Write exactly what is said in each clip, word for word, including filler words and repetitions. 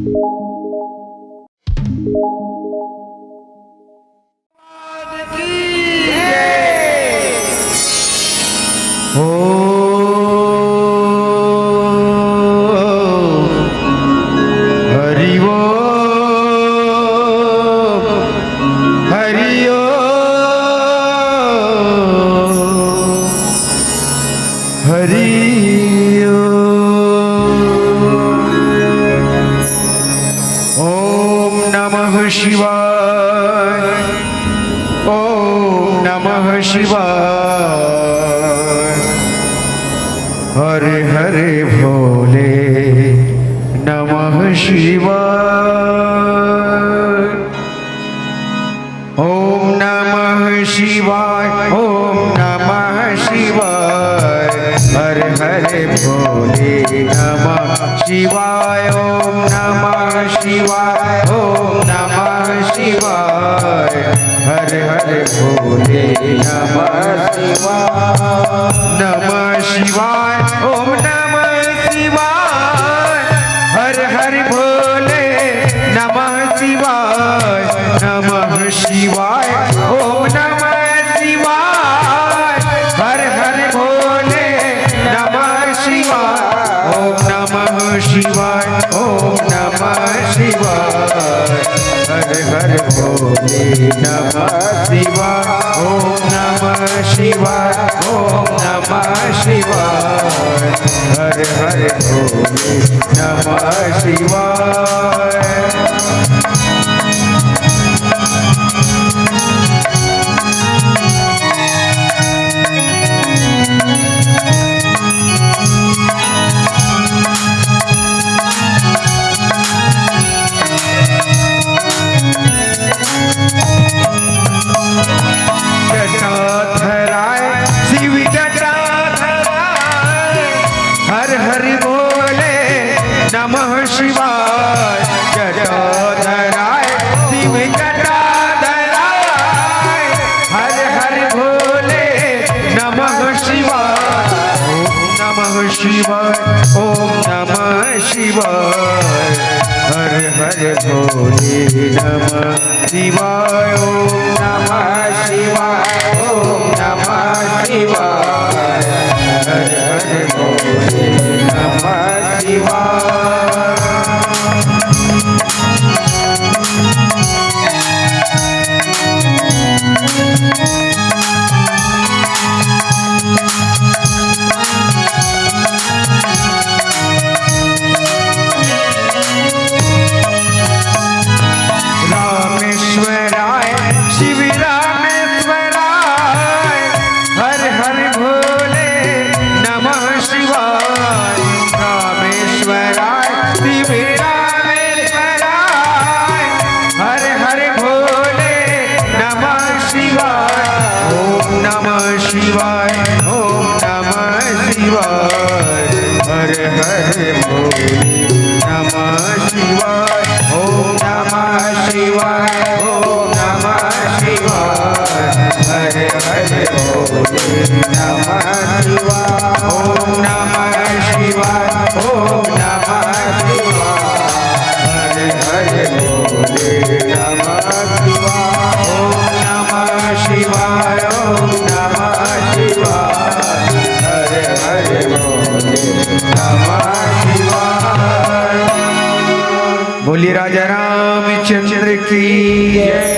ओ हरि ओम, हरि ओम, हरि ओम। ओम नमः शिवाय, ओम नमः शिवाय। हर हर भोले नमः शिवाय। ओम नमः शिवाय, ओम नमः शिवाय। हर हर भोले नमः शिवाय, ओम नमः शिवाय, ओम नमः शिवाय। हर हर भोले नमः शिवाय, नमः शिवाय, ओम नमः शिवाय। हर हर भोले नमः शिवाय, नमः शिवाय, ओम नमः शिवाय। हर हर भोले नमः शिवाय, ओम नमः शिवाय, ओम नमः शिवाय। हर हर भोले नमः शिवाय, ओम नमः शिवाय, ओम नमः शिवाय। हर हर भोले नमः शिवाय। जटाधराय शिव जटाधराय, हर हर भोले नमः शिवाय। जटाधराय शिव जटाधराय, हर हर भोले नमः शिवाय। ओम नमः शिवाय, ओम नमः शिवाय। हर हर भोले नमः शिवाय, ओम नमः शिवाय, ओम नमः शिवाय। हर हर भोले नमः शिवाय। रामेश्वराय शिव रामेश्वराय, हर हर भोले नमः शिवाय। रामेश्वराय शिव रामेश्वराय, हर हर भोले नमः शिवाय। ओम नमः शिवाय, ओम नमः शिवाय। हर हर भोले नमः शिवाय। ओम नमः शिवाय, ओम नमः शिवाय। हर हर भोले नमः शिवाय। ओम नमः शिवाय, ओम नमः शिवाय। हर हर भोले नमः शिवाय। ओम नमः शिवाय, ओम नमः शिवाय। हर हर भोले नमः शिवाय। बोलिए राजा रामचंद्र की जय।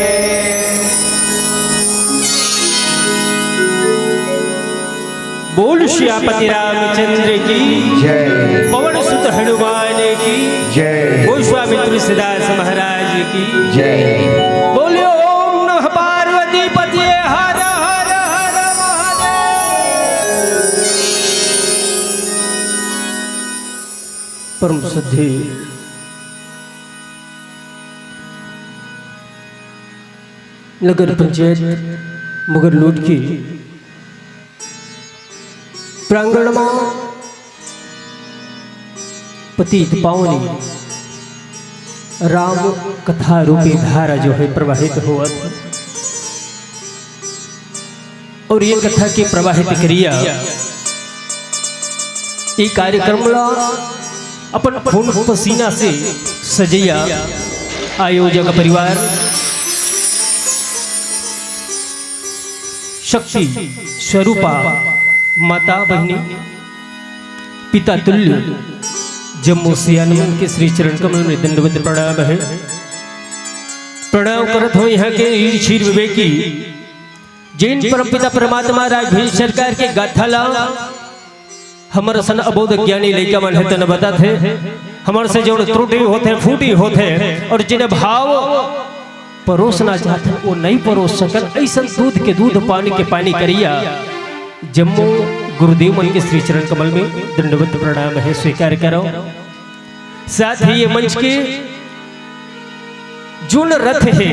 बोल सियापति रामचंद्र की जय। पवन सुत हनुमान की जय। गोस्वामी तुलसीदास महाराज की जय। बोलिए ओम नमः पार्वती पतिये हर हर हर महादेव। परम श्रद्धेय नगर पंचायत मगरलोड के प्रांगण म पतित पावनी राम कथा रूपी धारा जो हे प्रवाहित होवत हे। अउ ये कथा के प्रवाहित करिया, ये कार्यक्रम ला अपन खून पसीना से सजइया आयोजक परिवार, शक्ति स्वरूपा माता बहिनी, पिता तुल्य जम्मो सियान मन के श्री चरण कमल में दंडवत प्रणाम हे। प्रणाम करत हों यहाँ के वीर शीर विवेकी, जेन परमपिता परमात्मा राघवेंद्र सरकार के गाथा ला हमर असन अबोध ज्ञानी लइका मन हे तेन बताथे, हमर से जउन त्रुटि होथे, फूटी होथे, अउ जेन भाव परोसना चाहथे, वो नइ परोस सकन, अइसन दूध के दूध, पानी के पानी करिया जम्मो गुरुदेव मन के श्री चरण कमल में दंडवत प्रणाम हे, स्वीकार करव। साथ ही ये मंच के जोन रथ हे,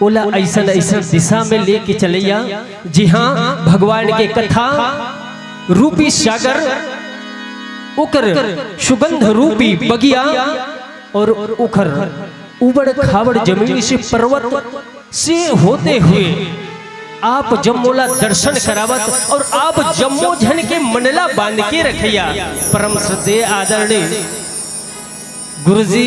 ओला अइसन अइसन दिशा में लेके चलइया, जिहाँ भगवान के कथा रूपी सागर, ओकर सुगंध रूपी बगिया अउ ओकर उबड़ खाबड़ जमीन से, पर्वत से होते हुए आप जम्मो ला दर्शन करावत अउ आप जम्मो झन के मन ला बांध के रखइया परम श्रद्धेय आदरणीय गुरुजी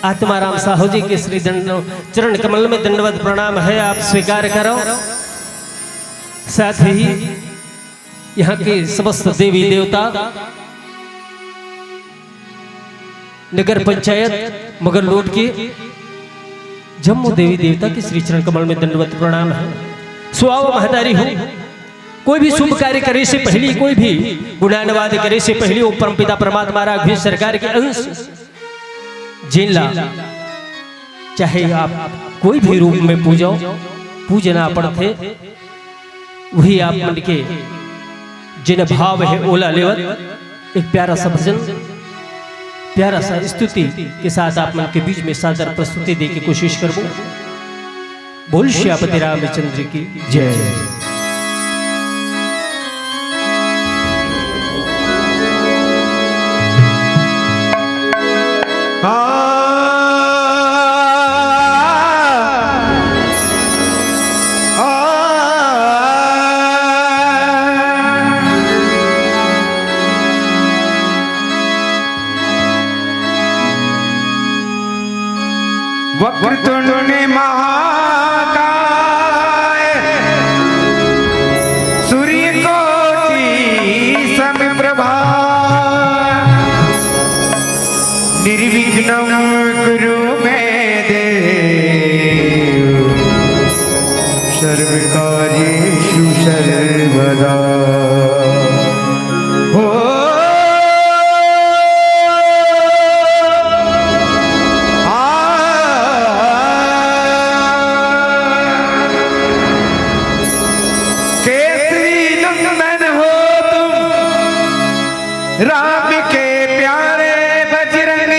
आत्माराम साहू जी के श्री दंड, चरण कमल में दंडवत प्रणाम हे, आप स्वीकार करव। साथ ही यहाँ के समस्त देवी देवता, नगर पंचायत मगरलोड के जम्मो देवी देवता के श्री चरण कमल में दंडवत प्रणाम हे। सो आव महतारी हो, कोई भी शुभ कार्य करे से पहिली, कोई भी गुणानुवाद करे से पहिली, वो परमपिता परमात्मा राघवेंद्र सरकार के अंश जेन ला चाहे आप कोई भी रूप में पूजव, पूजना पड़थे, वही आप मन के जेन भाव हे, ओला लेवत एक प्यारा सा भजन, प्यारा सा स्तुति के साथ आप मन के बीच में सादर प्रस्तुति दे के कोशिश करबो। बोल सियापति रामचंद्र की जय। वक्रतुंड महाकाय सूर्यकोटि समप्रभा। निर्विघ्नं कुरु मे देव सर्वकार्येषु सर्वदा। हो। आ। केसरी नंदन हो तुम, राम के प्यारे बजरंग।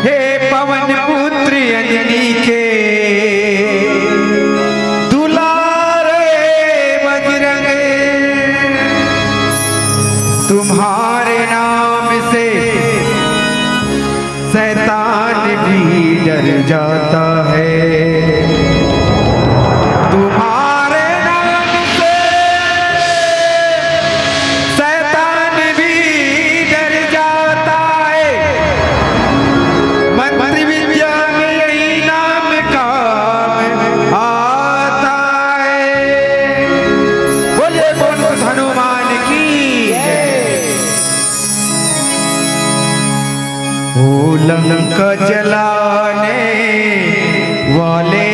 हे पवन पुत्र अंजनी के दुलारे बजरंग, तुम्हारे नाम से शैतान भी डर जाता है। तुम्हारे नाम से शैतान भी डर जाता है। मंत्र विद्या में यही नाम काम आता है। बोलिए बोल हनुमान की जय। ओ लंका जलाने वाले,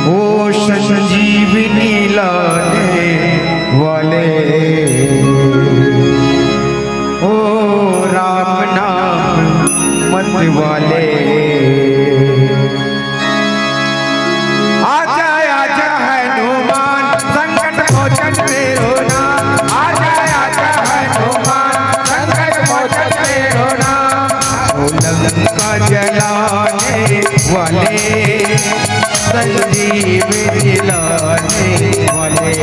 ओ संजीवनी लाने वाले, ओ राम नाम मत वाले। आजा आजा हनुमान, संकट मोचन तेरो नाम। आजा आजा हनुमान, संकट मोचन तेरो नाम। ओ लंका जलाने वाले, संजीव दिलाने वाले।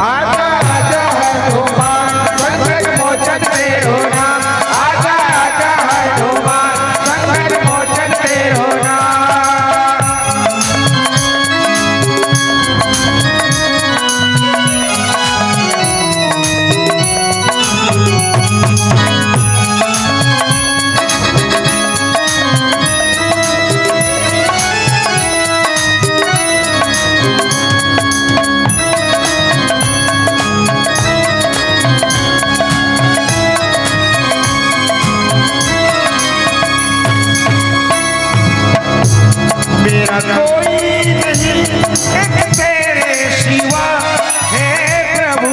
आजा आजा हनुमान, संकट मोचन तेरो नाम। आजा आजा हनुमान, संकट मोचन तेरो नाम। कोई नहीं एक तेरे सिवा, हे प्रभु।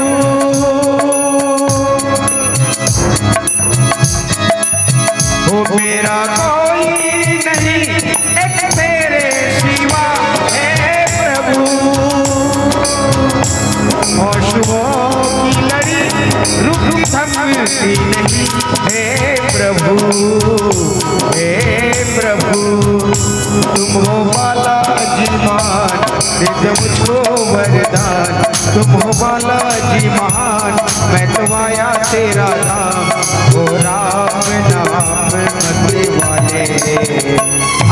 ओ मेरा कोई नहीं एक तेरे सिवा, हे प्रभु। पशुओं की लड़ी रुक थमती नहीं, हे प्रभु, हे प्रभु। तुम हो बालाजी महान, दे दो मुझको वरदान। तुम हो बालाजी महान, मैं तो आया तेरा धाम। ओ राम नाम मत वाले।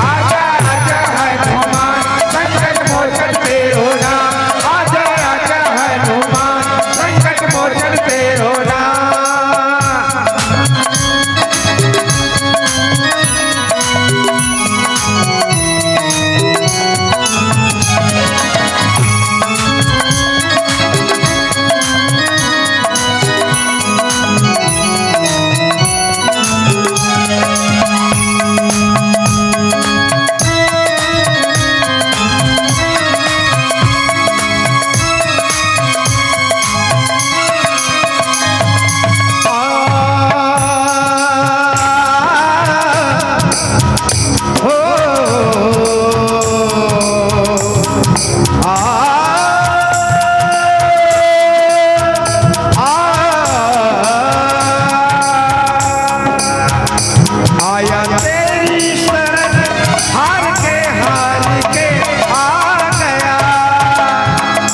आजा, आजा हनुमान, संकट मोचन तेरो नाम। आजा, आजा हनुमान, संकट मोचन तेरो नाम। आया तेरी शरण, हार के, हार के आ गया।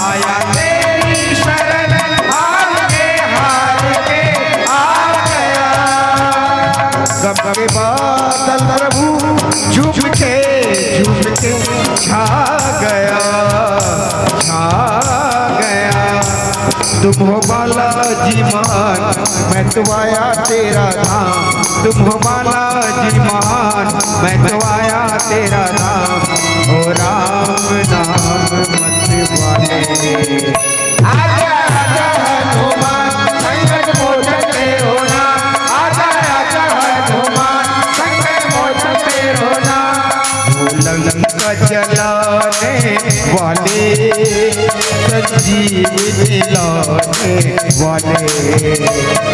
आया तेरी शरण, हार के, हार के आ गया। गम के बादल प्रभु झुम के, झुम के छा गया, छा गया। तुम हो बालाजी महान, मैं तो आया तेरा धाम। तुम हो बालाजी महान, मैं तो आया तेरा धाम। ओ राम नाम मत वाले। आजा, आजा हनुमान, संकट मोचन तेरो नाम। आजा, आजा हनुमान, संकट मोचन तेरो नाम। लंका जलाने वाले, संजीवनी लाने वाले।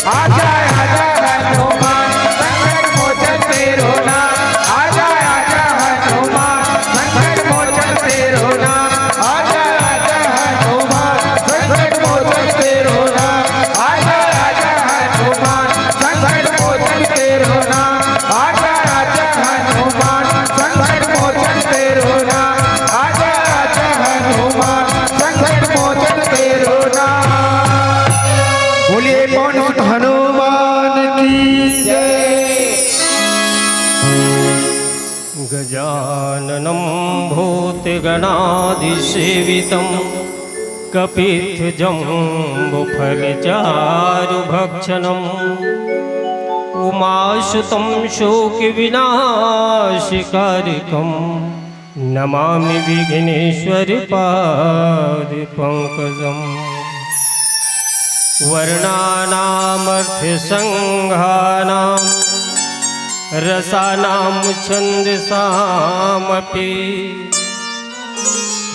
आजा, आजा हनुमान, संकट मोचन तेरो नाम। आजा, आजा हनुमान, संकट मोचन तेरो नाम। आजा, आजा हनुमान, संकट मोचन तेरो नाम। आजा, आजा हनुमान, संकट मोचन तेरो नाम। आजा, आजा हनुमान, संकट मोचन तेरो नाम। आजा, आजा हनुमान, संकट मोचन तेरो नाम। बोलिए पवन सुत हनुमान की जय। गजाननं भूतगणादिसेवितं कपित्थजम्बूफलचारुभक्षणम् उमासुतं शोकविनाशकारकं नमामि विघ्नेश्वरपादपङ्कजम्। वर्णानामर्थसङ्घानां रसानां छन्दसामपि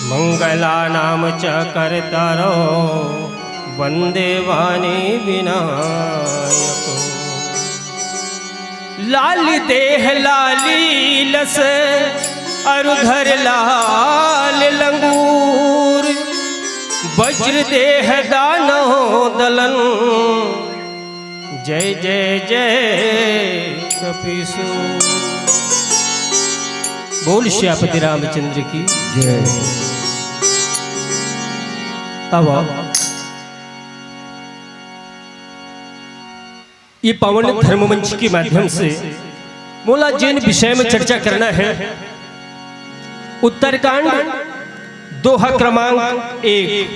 मङ्गलानां च कर्तारौ वन्दे वाणी विनायकौ। लाल देह लाली लस अरु धर लाल लंगूर, वज्र देह दानव दलन, जय जय जय कपीसूर। बोल सियापति रामचंद्र की जय। अब ये पावन धर्म मंच के माध्यम से मोला जेन विषय में चर्चा करना है, उत्तरकांड, दोहा क्रमांक एक।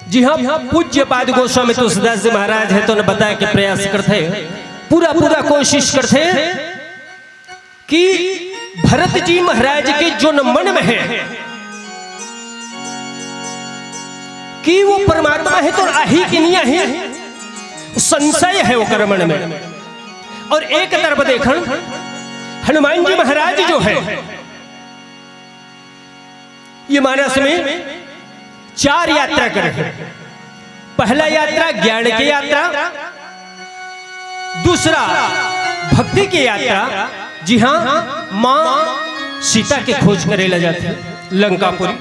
जी हाँ, पूज्य पाद गोस्वामी तुलसीदास जी महाराज है, तो उन्हें बताए के प्रयास करते हैं। पूरा पूरा कोशिश करते हैं कि भरत जी महाराज के जो न मन में है कि वो परमात्मा है तो आही कि नहीं आही, संशय है ओकर मन में। और एक तरफ देखन, हनुमान जी महाराज जो है, ये मानस में चार यात्रा करे हे। पहला यात्रा ज्ञान के यात्रा, दूसरा भक्ति के यात्रा, जी हाँ, माँ सीता के खोज करे ला जाथे लंकापुरी।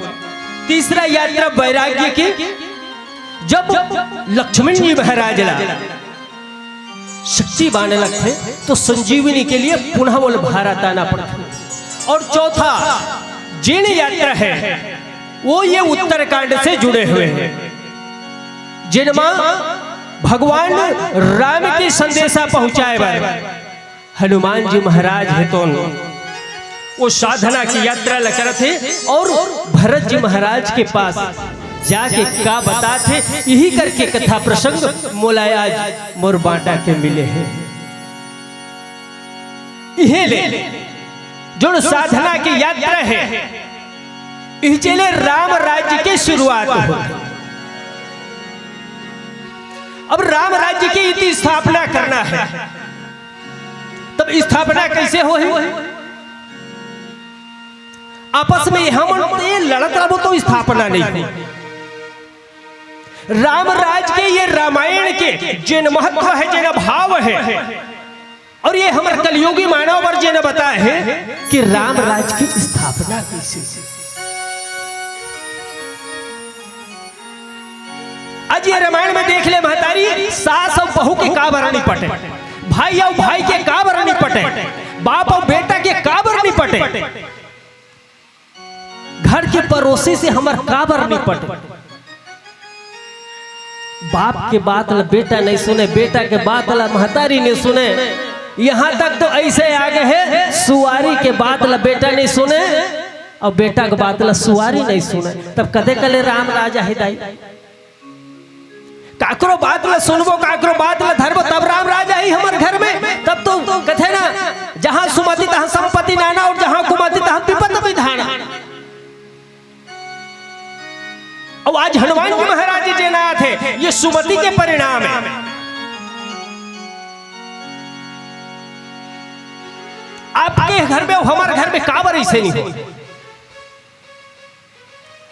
तीसरा यात्रा वैराग्य के, जब लक्ष्मण जी महाराज ला शक्ति बाने लगथे, तो संजीवनी के लिए पुनः ओला भारत आना पड़थे। और चौथा जेन यात्रा हे, वो ये उत्तरकांड से जुड़े हुए हे, जेन मा भगवान राम के संदेशा पहुंचाए बर हनुमान जी महाराज हे तोन वो साधना के यात्रा ल करत हे और भरत जी महाराज के पास जाके का बतात हे, इही करके कथा प्रसंग मोला आज मोर बांटा के मिले हे। इहे ले जोन साधना के यात्रा हे, इही ले राम राज्य के शुरुआत होथे। अब राम राज्य के यदि स्थापना करना हे, तब स्थापना कैसे होही? आपस में हमन ते लड़त रहबो तो स्थापना नहीं हो। राम राज के, ये रामायण के जेन महत्व हे, जेन भाव हे, और ये हमर कलयुगी मानव बर जेन बताए हे कि राम राज की स्थापना कैसे। आज ये रामायण में देख ले महतारी, सास अउ बहू के का बर नइ पटे, भाई अउ भाई के का बर नइ पटे, बाप अउ बेटा के का बर नइ पटे, घर के पड़ोसी से हमर का बर नइ पटे। बाप के बात ल बेटा नइ सुने, बेटा के बात ल महतारी नइ सुने, यहाँ तक तो ऐसे आ गए हे, सुवारी के बात ल बेटा नइ सुने, अउ बेटा के बात ल सुवारी नइ सुने, तब कते कले राम राज आही दाई? काकरो बात ल सुनबो, काकरो बात ल धरबो, तब राम राज आही हमर घर में। तब तो कथे ना, जहाँ सुमति तहाँ संपत्ति नाना और जहाँ कुमति तहाँ विपत विधाना। अउ आज हनुमान जी महाराज जी जेन आथे, ये सुमति के परिणाम हे। आपके घर में, हमर घर में काबर ऐसे नहीं हो?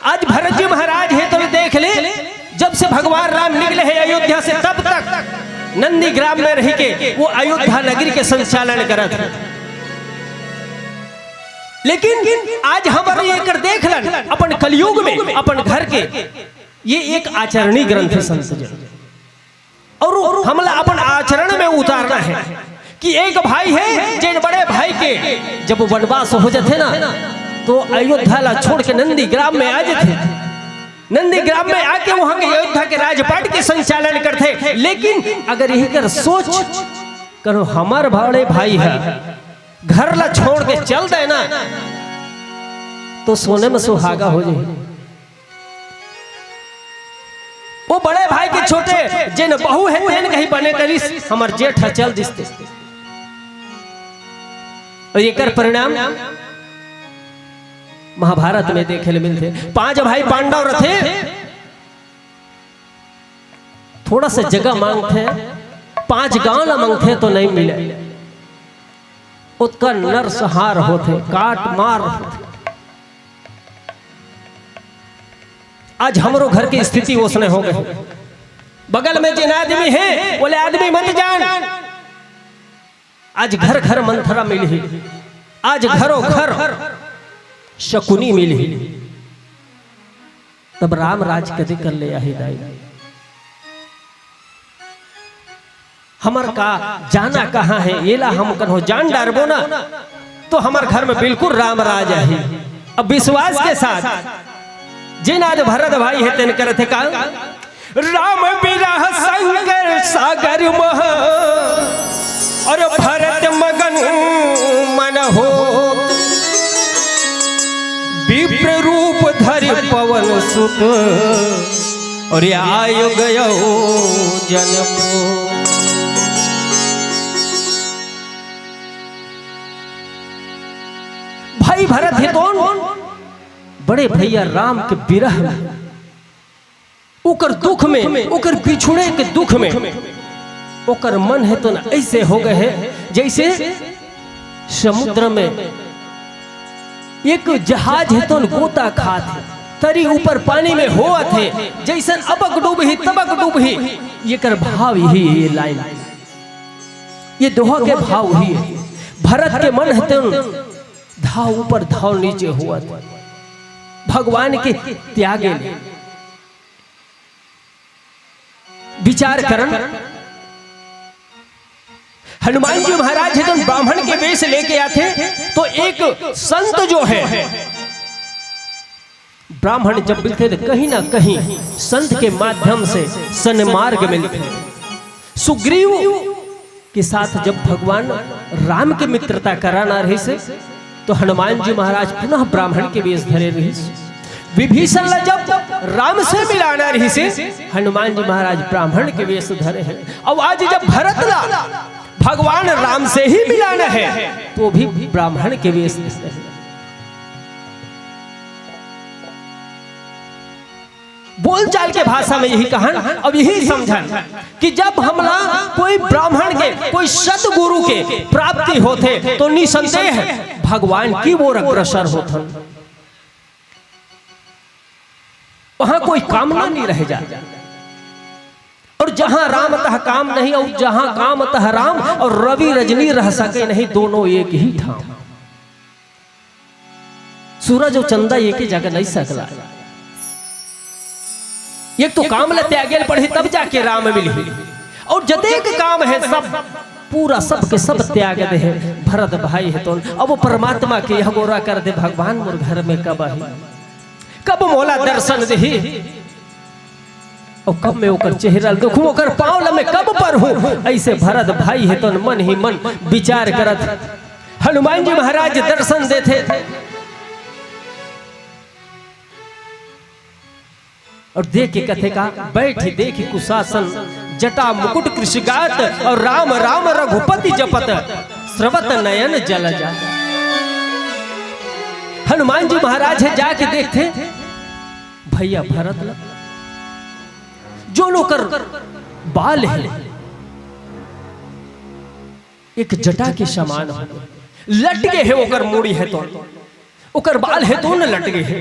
आज भरत जी महाराज हे तो देख ले, जब से भगवान राम निकले हे अयोध्या से, तब तक नंदीग्राम में रह के वो अयोध्या नगरी के संचालन करत हे। लेकिन आज हमर ये कर देख लन, अपन कलयुग में अपन घर के ये एक आचरणी ग्रंथ हे संत जन। अउ हमला अपन आचरण में उतारना हे कि एक भाई हे, जेन बड़े भाई के जब वनवास हो जाथे ना, तो अयोध्या ला छोड़ के नंदीग्राम में आ जाथे। नंदीग्राम में आके वहां के अयोध्या के राजपाट के संचालन करथे। लेकिन अगर यही कर सोच करो, हमर बड़े भाई हे, घर ला छोड़ के चल दे ना, तो सोने में सुहागा हो जाही। वो बड़े भाई के छोटे जेन बहू हे, तेन कहीं बने करिस, हमर जेठ ह चल दिस ते। अउ एकर परिणाम महाभारत में देखे ले मिलथे। पांच भाई पांडव रथे, थोड़ा सा जगह मांगथे, पांच गांव ला मांगथे तो नहीं मिले। ओतका नरसंहार होथे, काट मार होथे। आज हमरो घर के स्थिति ओसने हो गए। बगल में जेन आदमी हे, ओला आदमी मत जान। आज घर घर मंथरा मिलही, आज घरो घर शकुनी मिलही। तब राम राज कदे कर ले आही दाई? हमर का जाना कहाँ हे, एला हम कन्हो जान डारबो ना, तो हमर घर में बिल्कुल राम राज आही। अब विश्वास के साथ जेन आज भरत भाई हे, तेन करत हे का? राम विरह संग सागर महा, अउ भरत मगन मन हो। विप्र रूप धरि पवन सुत, अउ आयो गयो जनपो। भाई भरत हे तोन बड़े भैया राम के विरह में, ओकर दुख में, ओकर बिछुड़े के दुख में, ओकर मन हे तोन ऐसे हो गए हे, जैसे समुद्र में एक जहाज हे तोन गोता खात हे, तरी ऊपर पानी में होवत हे, जइसन अबक डूबही तबक डूबही। एकर भाव यही हे, ये लाइन, ये दोहा के भाव ही हे। भरत के मन हे तोन धाव ऊपर धाव नीचे होवत हे, भगवान के त्यागे ले। विचार करन, हनुमान जी महाराज हे तो ब्राह्मण के वेश लेके आथे, तो एक संत जो हे, ब्राह्मण जब मिलथे तो कहीं ना कहीं संत के माध्यम से सन्मार्ग मिलथे। सुग्रीव के साथ जब भगवान राम के मित्रता कराना रहिस, तो हनुमान जी महाराज पुनः ब्राह्मण के वेश धरे रहिस। विभीषण ला जब राम से मिलाना रहिस, हनुमान जी महाराज ब्राह्मण के वेश धरे हे। अउ आज जब भरत ला भगवान राम से ही मिलाना हे, तो भी ब्राह्मण के वेश धरे हे। बोलचाल के भाषा में यही कहन, अब यही समझन कि जब हमला कोई ब्राह्मण के, कोई सतगुरु के प्राप्ति होथे, तो निसंदेह भगवान की ओर अग्रसर होथन। वहां कोई कामना नहीं रह जाए। और जहां राम तह काम नहीं, और जहां काम तह राम, और रवि रजनी रह सके नहीं, दोनों एक ही ठाम। सूरज अउ चंदा एके जगह नहीं सकला। एक तो काम ल त्यागे ल पड़ही, तब जाके राम मिलही। अउ जतेक काम हे, सब, पूरा सब के सब त्याग दे हे। भरत भाई हे तोन, अब वो परमात्मा के यह गोरा कर दे, "भगवान मोर घर में कब आही, कब मोला दर्शन देही?" अउ कब मैं ओकर चेहरा ल देखहूं, ओकर पांव ल मैं कब परहूं? अइसे भरत भाई हे तोन मन ही मन विचार करत, हनुमान जी महाराज दर्शन देथे। अउ देख के कथे का, "बैठ देख कुशासन, जटा मुकुट कृषिगात, अउ राम राम रघुपति जपत, स्रवत नयन जल जा।" हनुमान जी महाराज हे जाके देखथे, भैया भरत ल, जोन ओकर बाल हे, एक जटा के समान हो, लटके हे ओकर मुड़ी हे तोन, ओकर बाल हे तोन लटके हे।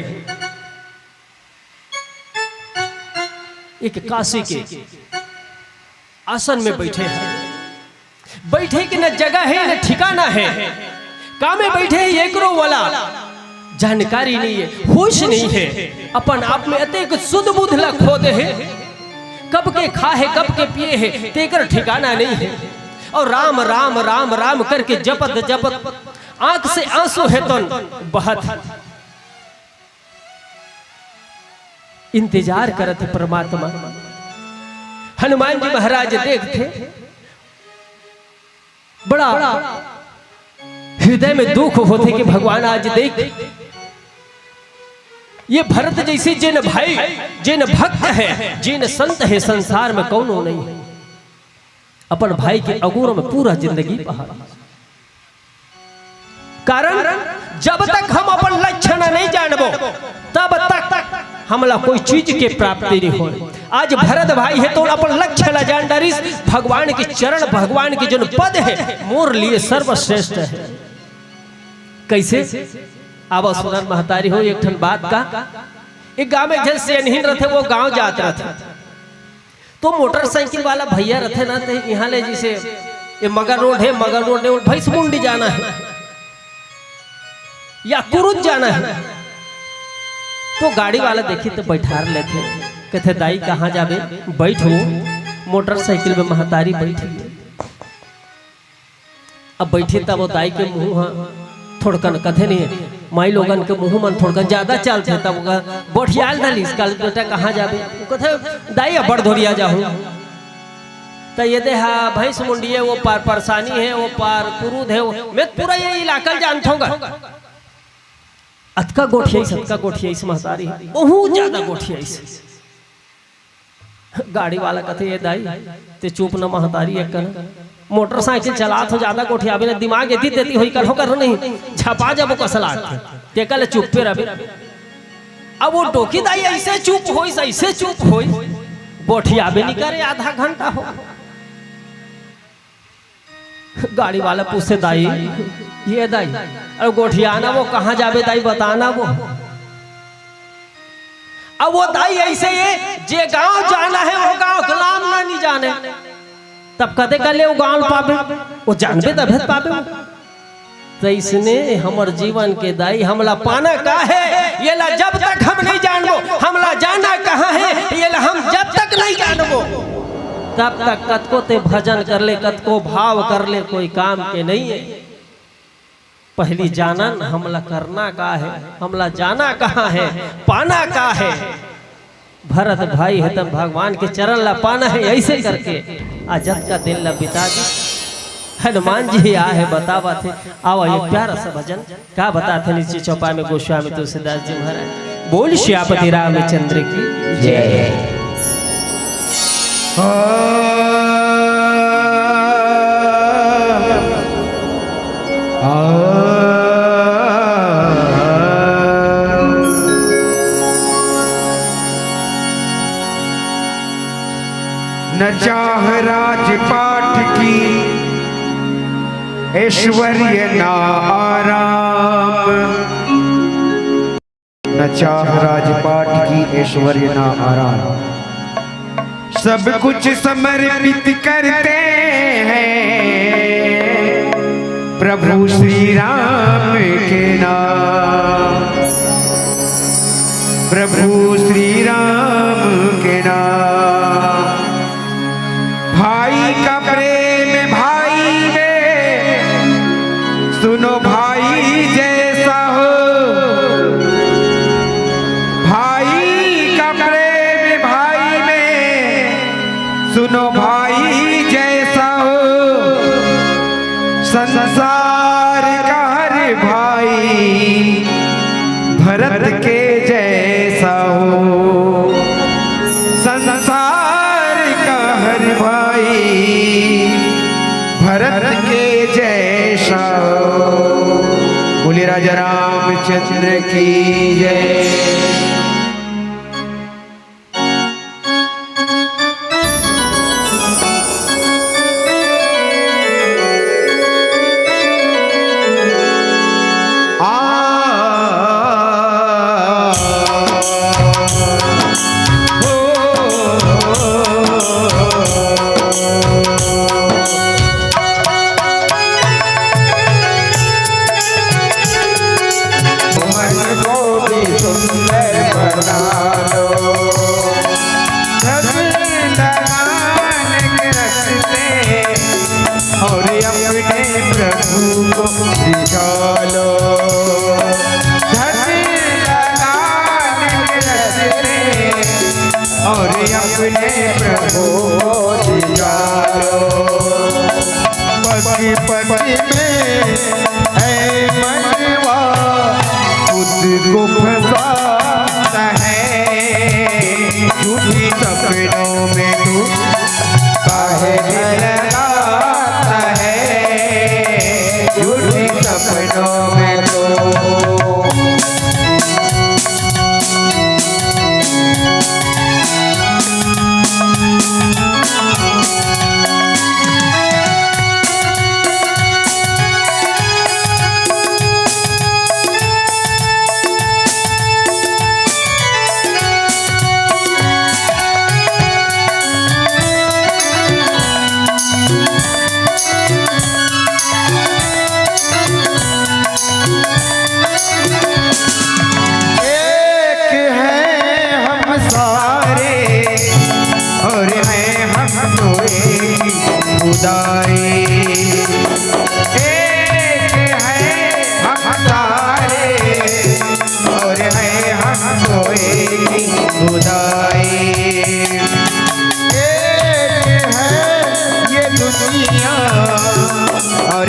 एक काशी के आसन में बैठे हे, बैठे के न जगह हे, न ठिकाना हे। का में बैठे हे, एकरो वाला जानकारी नहीं हे, होश नहीं हे। अपन आप में अतेक सुध बुध ला खो दे हे। कब के खा हे, कब के पिए हे, तेकर ठिकाना नहीं हे। अउ राम, राम, राम, राम करके जपत, जपत आंख से आंसू हे तोन बहत हे। इंतजार करत हे परमात्मा। हनुमान जी महाराज देखथे, बड़ा हृदय में दुख होथे कि भगवान आज देख, ये भरत जइसे जेन भाई, जेन भक्त हे, जेन संत हे, संसार में कौनो नहीं हे। अपन भाई के अगोर में पूरा जिंदगी पहार। कारण जब तक हम अपन लक्ष्य ला नहीं जानबो, तब तक हमला कोई चीज के प्राप्ति नहीं होय। आज भरत भाई हे तोन अपन लक्ष्य ला जान डारिस, भगवान के चरण, भगवान के जोन पद हे, मोर लिए सर्वश्रेष्ठ हे। कइसे? आवा सुनन महतारी हो एक ठन बात का। एक गांव में एक झन सेनहिन रथे, वो गांव जात रथे। तो मोटरसाइकिल वाला भैया रथे ना, ते इहां ले जइसे ये मगर रोड हे, मगर रोड ले भैंस मुंडी जाना हे या कुरुद जाना हे, तो गाड़ी वाला देखही तो बैठार लेथे, कथे, "दाई, कहां जाबे?" "बैठ वो।" मोटरसाइकिल में महतारी बैठ गे। अब बैठे तब वो दाई के मुंह ह थोड़कन कथे नहीं, माई लोगन के मुंह मन थोड़कन ज्यादा चलथे, तब ओकर गोठियाल धलिस, कहलिस, "बेटा, कहां जाबे?" वो कथे, "दाई, अब्बड़ धोरिया जाहूं।" त ये दे हा भैंस मुंडिये, वो पार परसानी हे, वो पार कुरुद हे, वो मैं पूरा ये इलाका ल जानथों गा। अतका गोठियाइस, अतका गोठियाइस महतारी, बहुत ज्यादा गोठियाइस। गाड़ी वाला कथे, "ये दाई, ते चुप न महतारी एक कन।" मोटरसाइकिल चलात हो, ज्यादा गोठियाबे न, दिमाग एती तेती होई, करो करो नहीं, झपा जाबो कस लागथे। ते कहले, "चुप्पे रह बे।" अब वो डोकी दाई अइसे चुप होइस, अइसे चुप होइस, गोठियाबे नहीं करे, आधा घंटा हो। गाड़ी वाला पूछे, "दाई, ये दाई, अरे गोठियाना वो कहाँ जाबे दाई, बताना वो। अब वो दाई ऐसे ये, जे गांव जाना है, वो गांव के नाम ना नहीं जाने, तब कदे कले वो गांव पाबे, वो जानबे तभे त पाबे। तइसने हमर जीवन के दाई, हमला पाना का है, येला जब तक हम नहीं जानबो, हमला जाना कहाँ है, येला हम जब तक नहीं जानबो, तब तक कतको ते भजन कर ले, कतको भाव कर ले, कोई काम के नहीं है। पहली जानन हमला करना का है, हमला जाना कहाँ है, पाना का है। भरत भाई हे तन भगवान के चरण ला पाना है, ऐसे करके आ जतका दिन ला बिता दी। हनुमान जी आ है बतावत हे। आवा ये प्यारा सा भजन का बताथे नीचे चौपाई में गोस्वामी तुलसीदास जी महाराज। बोल सियापति रामचंद्र की जय। न चाह राजपाट की ऐश्वर्य ना आराम, न चाह राजपाट की ऐश्वर्य ना आराम। सब कुछ समर्पित करते हैं प्रभु श्री राम के नाम, प्रभु श्री राम के नाम। भाई का प्रेम भाई में, सुनो भाई जैसा हो। भाई का प्रेम भाई में, सुनो भाई जैसा हो। संसार का हर भाई भरत के जैसा हो। संसार का हर भाई भरत के जैसा हो। बोले राजा रामचंद्र की जय। और अपने प्रभु को निकालो। धन लगान के रस्ते और अपने प्रभु को निकालो। पति पति में है मनवा, खुद को फंसाता है। झूठी सपनों में तू काहे दिल लगाता है, झूठे सपनों में तू। एक है हम सारे और हैं हम तो एक ही खुदाई। एक है हम सारे और हैं हम तो एक ही खुदाई। एक है ये दुनिया। और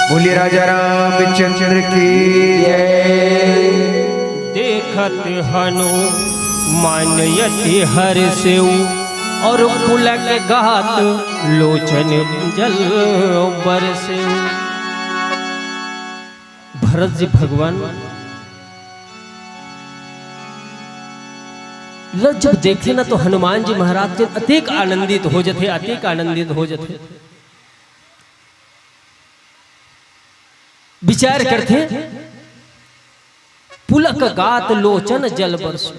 बोलिए राजा रामचंद्र की जय। देखत हनुमान अति हर्षेउ और पुलक गात लोचन जल बरसेउ। भरत जी भगवान ल जब देखथे ना, तो हनुमान जी महाराज के अतेक आनंदित हो जथे, अतेक आनंदित हो जथे। विचार करथे, पुलक गात लोचन जल बरसु।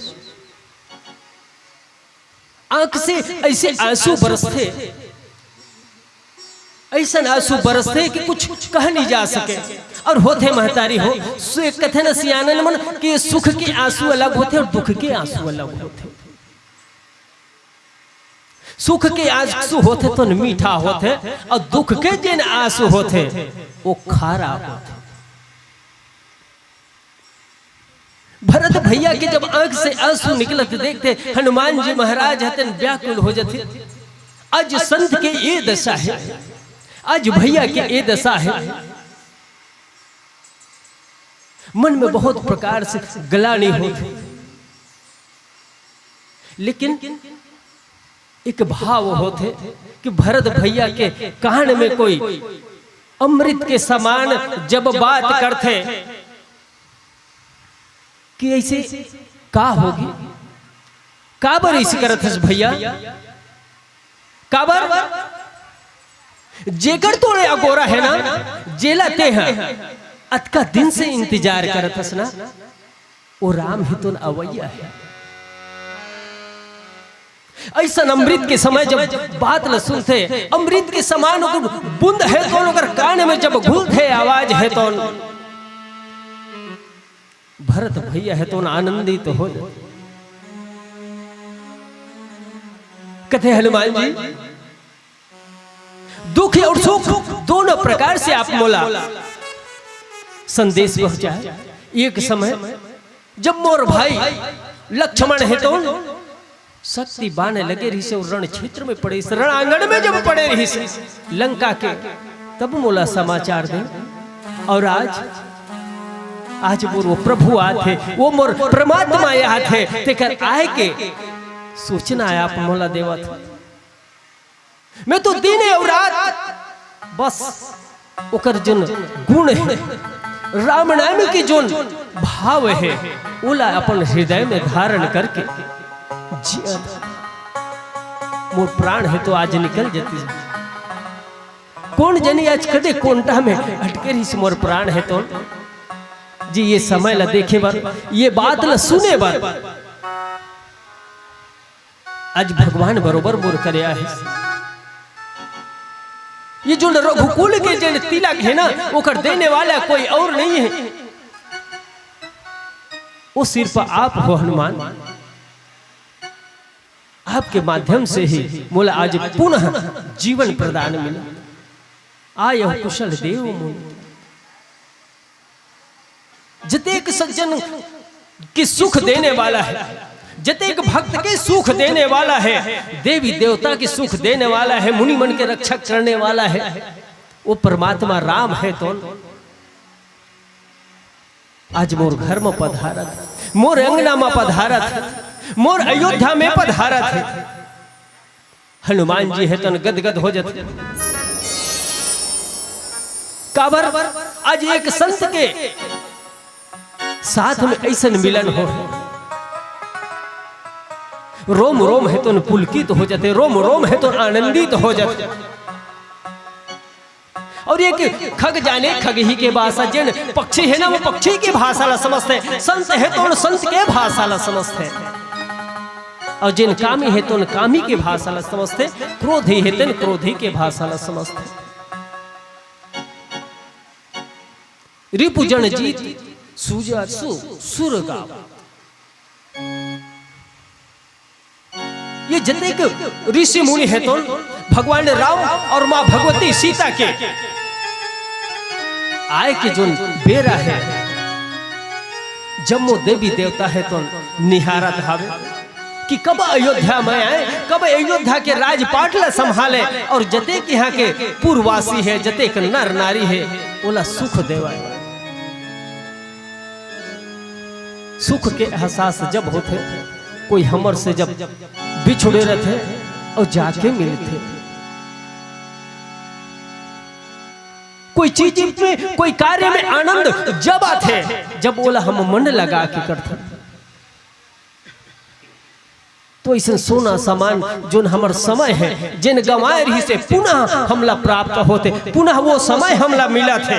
आंख से ऐसे आंसू बरसथे, ऐसन आंसू बरसथे कि कुछ कह नहीं जा सके। और होथे महतारी हो, सो कथे न सियानन मन कि सुख के आंसू अलग होथे और दुख के आंसू अलग होथे। सुख के आंसू होथे तो मीठा होथे, और दुख के जेन आंसू होथे, वो खारा होथे। भरत भैया के जब आंख से आंसू निकलत देखथे, हनुमान जी महाराज हतेन व्याकुल हो जथे। आज संत के ये दशा हे, आज भैया के ये दशा हे। मन में बहुत प्रकार से ग्लानि होथे, लेकिन एक भाव होथे कि भरत भैया के कान में कोई अमृत के समान जब बात करथे कि ऐसे का होगे, काबर ऐसे करत हस भैया, काबर? जेकर तोरे अगोरा हे ना, जेला तेंह अतका दिन से इंतजार करत हस ना, वो राम ही तो अवैया हे। ऐसन अमृत के समय जब बात ल सुनथे, अमृत के समान ओकर बूंद हे तो ओकर कान में जब घुलथे आवाज हे तो भरत भैया हे तो आनंदित हो जाथे। कथे हनुमान जी, दुख और सुख दोनों प्रकार से आप मोला संदेश पहुंचाए। एक समय जब मोर भाई लक्ष्मण हे तो शक्ति बाने लगे रहिस, रण क्षेत्र में पड़े, रण आंगन में जब पड़े रहिस लंका के, तब मोला समाचार दे। और आज, आज मोर वो प्रभु आथे, वो मोर परमात्मा आथे, तेकर आए के सूचना आप मोला देवत। मैं तो दिन अउ रात बस ओकर जोन गुण हे, राम नाम के जोन भाव हे, ओला अपन हृदय में धारण करके जियत। मोर प्राण हे तो आज निकल जतिस। कोन जनी आज कदे कोंटा में अटके रहिस मोर प्राण हे तो। जी, ये समय ला देखे बर, ये बात ला सुने बर आज भगवान बरोबर मोर करे आहिस। ये जोन रघुकुल के जेन तिलक हे ना, ओकर देने वाला कोई और नहीं हे। वो सिर्फ आप हो हनुमान। आपके माध्यम से ही मोला आज पुनः जीवन प्रदान मिला। आयहु कुशल देव मोहि। जतेक सज्जन के सुख देने वाला हे, जतेक भक्त के सुख देने वाला हे, देवी देवता के सुख देने वाला हे, मुनि मन के रक्षा करने वाला हे, वो परमात्मा राम हे तो आज मोर घर म पधारत, मोर अंगना म पधारत, मोर अयोध्या में पधारत हे। हनुमान जी हे तन गदगद हो जथे। काबर? आज एक संत के साथ में ऐसन मिलन हो, रोम रोम हे तन पुलकित हो जथे, रोम रोम हे तन आनंदित हो जथे। और एक खग जाने खगही के भाषा, जेन पक्षी हे ना, वो पक्षी के भाषा ला समझथे, संत हे तो संत के भाषा ला समझथे, और जेन कामी हे तो कामी के भाषा ला समझथे, क्रोधी हे तेन क्रोधी के भाषा ला समझथे। रिपु जन जीत सूजा सु सुर गावा। ये जतेक ऋषि मुनि हे तो भगवान राम और माँ भगवती सीता के आए के जोन बेरा हे, जम्मो देवी देवता हे तो निहारत हावे कि कब अयोध्या में आए, कब अयोध्या के राजपाट ला संभाले और जतेक यहाँ के पुरवासी हे, जतेक नर नारी हे, ओला सुख देवाए। सुख के एहसास जब होथे, कोई हमर से जब बिछुड़े रथे और जाके मिलथे, कोई चीज में, कोई कार्य में आनंद जब आथे, जब ओला हम मन लगा के करथन। तो ऐसन सोना समान जोन हमर समय हे, जेन गंवाए रहिसे, पुनः हमला प्राप्त होथे, पुनः वो समय हमला मिलथे।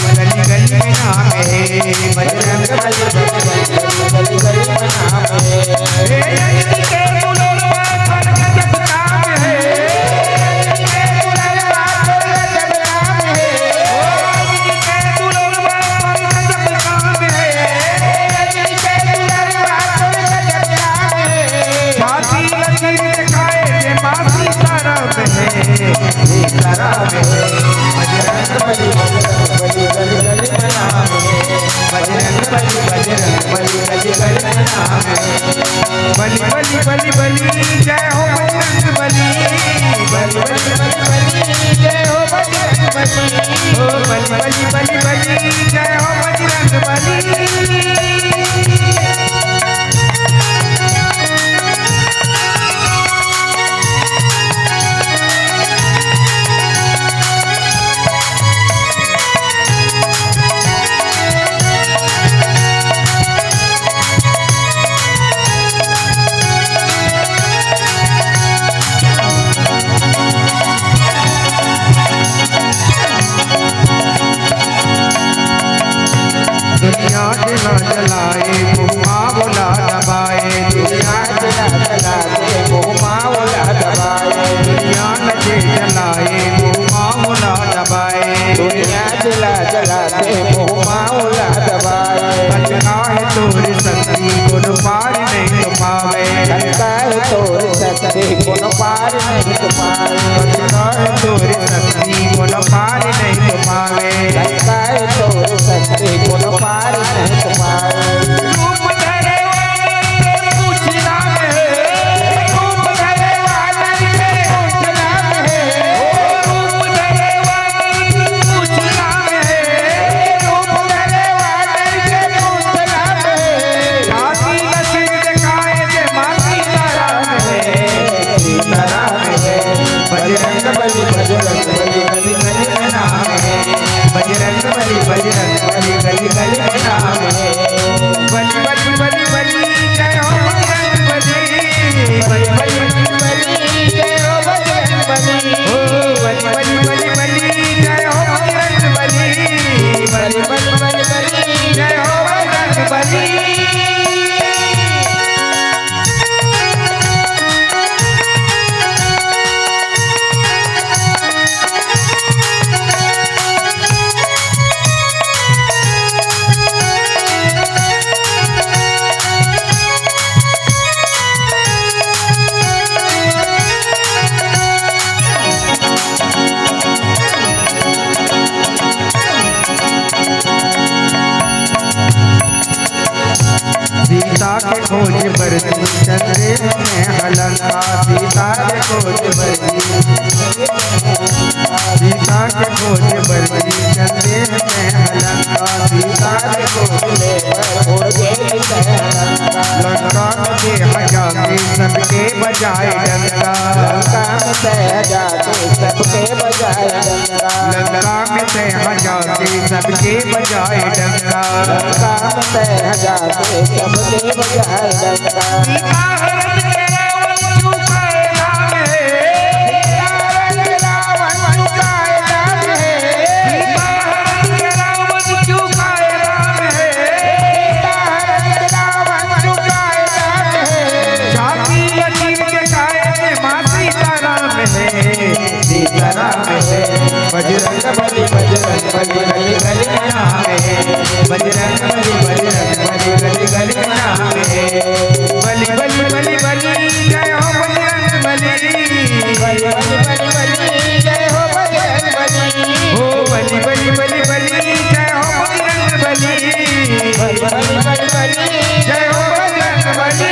बली, गली गली में नाम है। बजरंग बली, बजरंग बली, गली गली में नाम है। हे अग्नि के दुलरुआ स्वर्ग जब काम है। अग्नि के दुलरुआ स्वर्ग जब काम है। अग्नि के दुलरुआ स्वर्ग जब काम है। अग्नि के दुलरुआ स्वर्ग जब काम है। फांसी लकीर दिखाए जे माँ सीताराम है, सीताराम है। बजरंग बली, बजरंग बली, गली गली में नाम है। बजरंग बली, बजरंग बली, गली गली में नाम है। बली, बली, बली, बली, जय हो बजरंग बली। बली, बली, बली, बली, जय हो बजरंग बली। ओ बली, बली, बली, बली, जय हो बजरंग बली। जला जलाए, मुँह मा ओला दबाए। दुनिया जला जला के मुँह मा ओला दबाए। दुनिया न जे जलाए, मुँह मा ओला दबाए। दुनिया जला जला के मुँह मा ओला दबाए। कतका हे तोर शक्ति, कोनो पार नहीं तो पावे। कतका हे तोर शक्ति, कोनो पार नहीं तो पावे। कतका हे तोर शक्ति, कोनो पार नहीं तो पावे। कतका हे तोर शक्ति, कोनो पार नहीं तो पावे। रूप धरे वाले के पूछ नाम हे, रूप धरे वाले के पूछ नाम हे, रूप धरे वाले के पूछ नाम हे, रूप धरे वाले के पूछ नाम हे। जाति नसीब दिखाए जे माँ सीताराम हे, सीताराम हे। बजरंग बली, बजरंग बली, गली गली में नाम हे। बजरंग बली, बजरंग बली, गली गली में नाम हे। बली, बली, बली, बली, जय हो बजरंग बली। बली, बली, बली, बली, जय हो बजरंग बली। ओ, बली, बली, बली, बली, जय हो बजरंग बली। बली, बली, बली, बली, जय हो बजरंग बली। सीता के खोज बर चंद्र में हलंका, सीता के खोज बर, सीता के खोज बर चंद्र में हलंका, सीता के खोज। लंका में से हजा के सबके बजाए डंका। लंका में से हजा के सबके बजाए डंका। लंका में से हजा के सबके बजाए डंका। लंका में से हजा के सबके बजाए डंका। सीता हरण के रावण चुकाए दाम हे। सीता हरण के रावण चुकाए दाम हे। सीता हरण के रावण चुकाए दाम हे। सीता हरण के रावण चुकाए दाम हे। जाति लकीर के काहे माँ सीताराम हे। सीताराम हे। बजरंग बली, बजरंग बली, गली गली में नाम हे। बजरंग बली, बजरंग बली, गली गली में नाम हे। बली, बली, बली, बली, जय हो बजरंग बली। बली, बली, बली, बली, जय हो बजरंग बली। ओ बली, बली, बली, बली, जय हो बजरंग बली। बली, बली, बली, बली, जय हो बजरंग बली।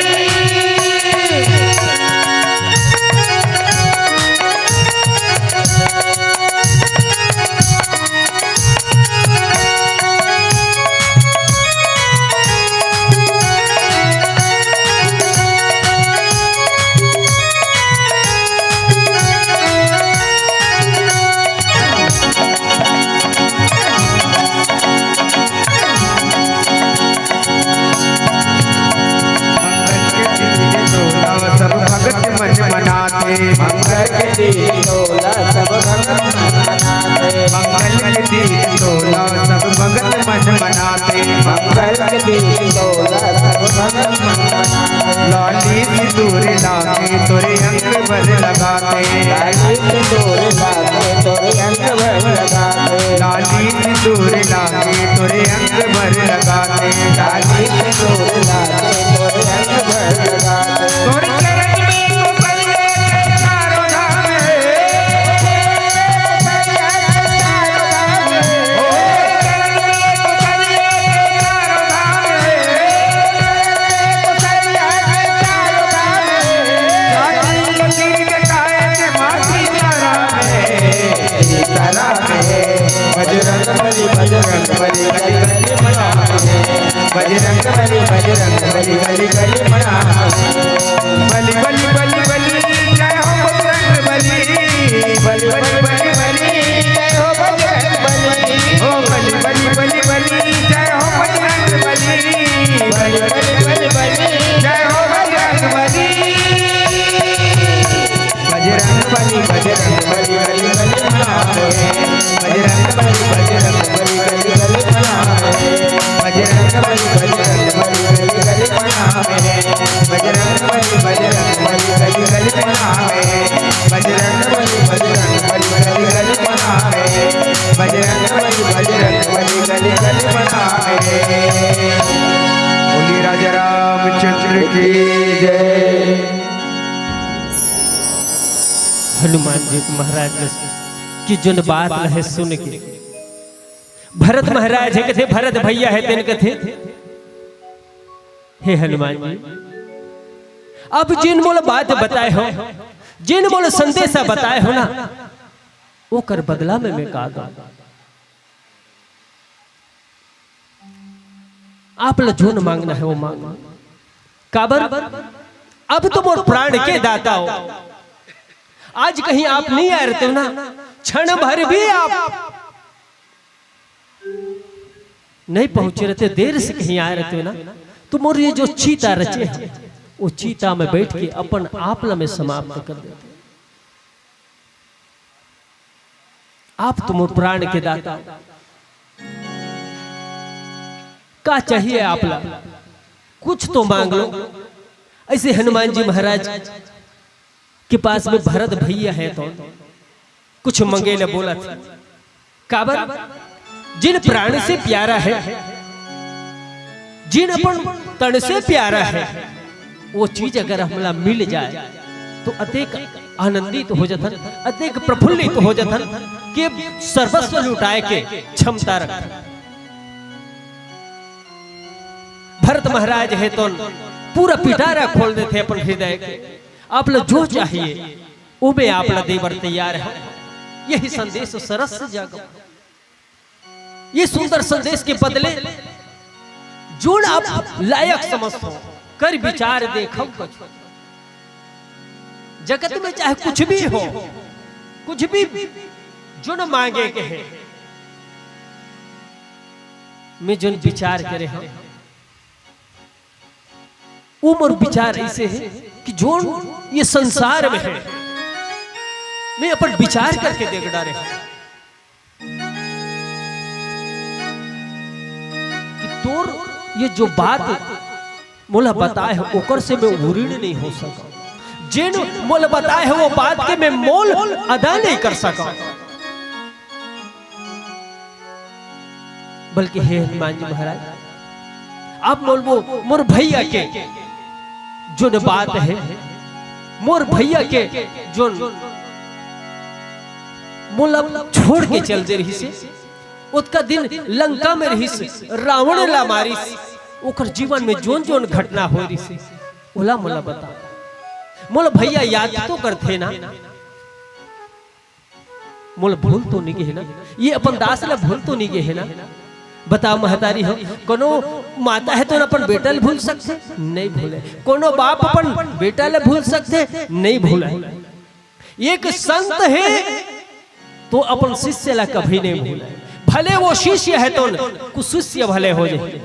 मंगल के दिन तोला सब भगत मन मनाथे। मंगल के दिन तोला सब भगत मन मनाथे। मंगल के दिन तोला सब भगत मन मनाथे। मंगल के दिन तोला सब भगत मन मनाथे। लाली सिंदूर लागे तोरे अंग बर लगाथे। लाली सिंदूर लागे तोरे अंग बर लगाथे। लाली सिंदूर लागे तोरे अंग बर लगाथे। लाली सिंदूर लागे तोरे अंग बर लगाथे। तोरे चरण में तो बलिए के चारों धाम हे। बजरंग बली, बजरंग बली, गली गली में नाम हे। बजरंग बली, बजरंग बली, गली गली में नाम हे। बली, बली, बली, बली, जय हो बजरंग बली। बली, बली, बली, बली, जय हो बजरंग बली। ओ बली, बली, बली, बली, जय हो बजरंग बली। बली, बली, बली, बली, जय हो बजरंग बली। बजरंग बली, बजरंग बली, गली गली में नाम हे। बजरंग बली, बजरंग बली, गली गली में नाम हे। बजरंग बली, बजरंग बली गली गली बनावे। बोलिए राजा रामचंद्र की जय। हनुमान जी महाराज की जोन बात ल हे सुन के भरत महाराज हे कथे, भरत भैया हे तेन कथे, हे हनुमान जी, अब जेन मोला बात बताए हो, जेन मोला संदेशा बताए हो ना, ओकर बदला में मैं का दूं? आप ल जोन मांगना हे वो मांग। काबर? अब तो मोर प्राण के दाता हो। आज कहीं आप नहीं आए रहते हो ना, क्षण भर भी आप नहीं पहुंचे रहते, देर से कहीं आए रहते हो ना, तो मोर ये जो चिता रचे हे, वो चिता में बैठ के अपन आप ल मैं समाप्त कर देते। आप तो मोर प्राण के दाता, का चाहिए आप ला? कुछ तो मांग लो। ऐसे हनुमान जी महाराज के पास में भरत भैया हे तो कुछ मंगे ले बोलथे। काबर? जेन प्राण से प्यारा हे, जेन अपन तन से प्यारा हे, वो चीज अगर हमला मिल जाए तो अतेक आनंदित हो जथन, अतेक प्रफुल्लित हो जथन कि सर्वस्व लुटाए के क्षमता रखथन। भरत महाराज हे तो पूरा पिटारा खोल देथे अपन हृदय के। आप ल जो चाहिए, वो मैं आप ल दे बर तैयार हूं। यही संदेश सरस जग, ये सुंदर संदेश के बदले जोन आप लायक समझथो, कर विचार देखो। जगत में चाहे कुछ भी हो, कुछ भी जोन मांगे के हे, मैं जोन विचार करे हूं, वो मोर विचार ऐसे हे कि जोन ये संसार में हे, मैं अपन विचार करके देख डारे हूं कि तोर ये जो बात मोला बताए हे, ओकर से मैं ऋणी नहीं हो सका। जेन मोला बताए हे, वो बात के मैं मोल अदा नहीं कर सका। बल्कि हे हनुमान जी महाराज, आप मोल वो मोर भैया के जोन बात हे, मोर भैया के जोन मोला छोड़ के चल दे रहिस हे, ओतका दिन लंका में रहिस, रावण ला मारिस, ओकर जीवन में जोन जोन घटना होय रहिस हे, ओला मोला बता। मोला भैया याद तो करथे ना? मोला भूल तो नहीं गे हे ना? ये अपन दास ला भूल तो नहीं गे हे ना? बताओ महतारी हो, कोनो माता हे तो अपन बेटा ला भूल सकथे? नहीं भूले। कोनो बाप अपन बेटा ला भूल सकथे? नहीं भूले। एक संत हे तो अपन शिष्य ला कभी नहीं भूले, भले वो शिष्य हे तो कुशिष्य भले हो जाए,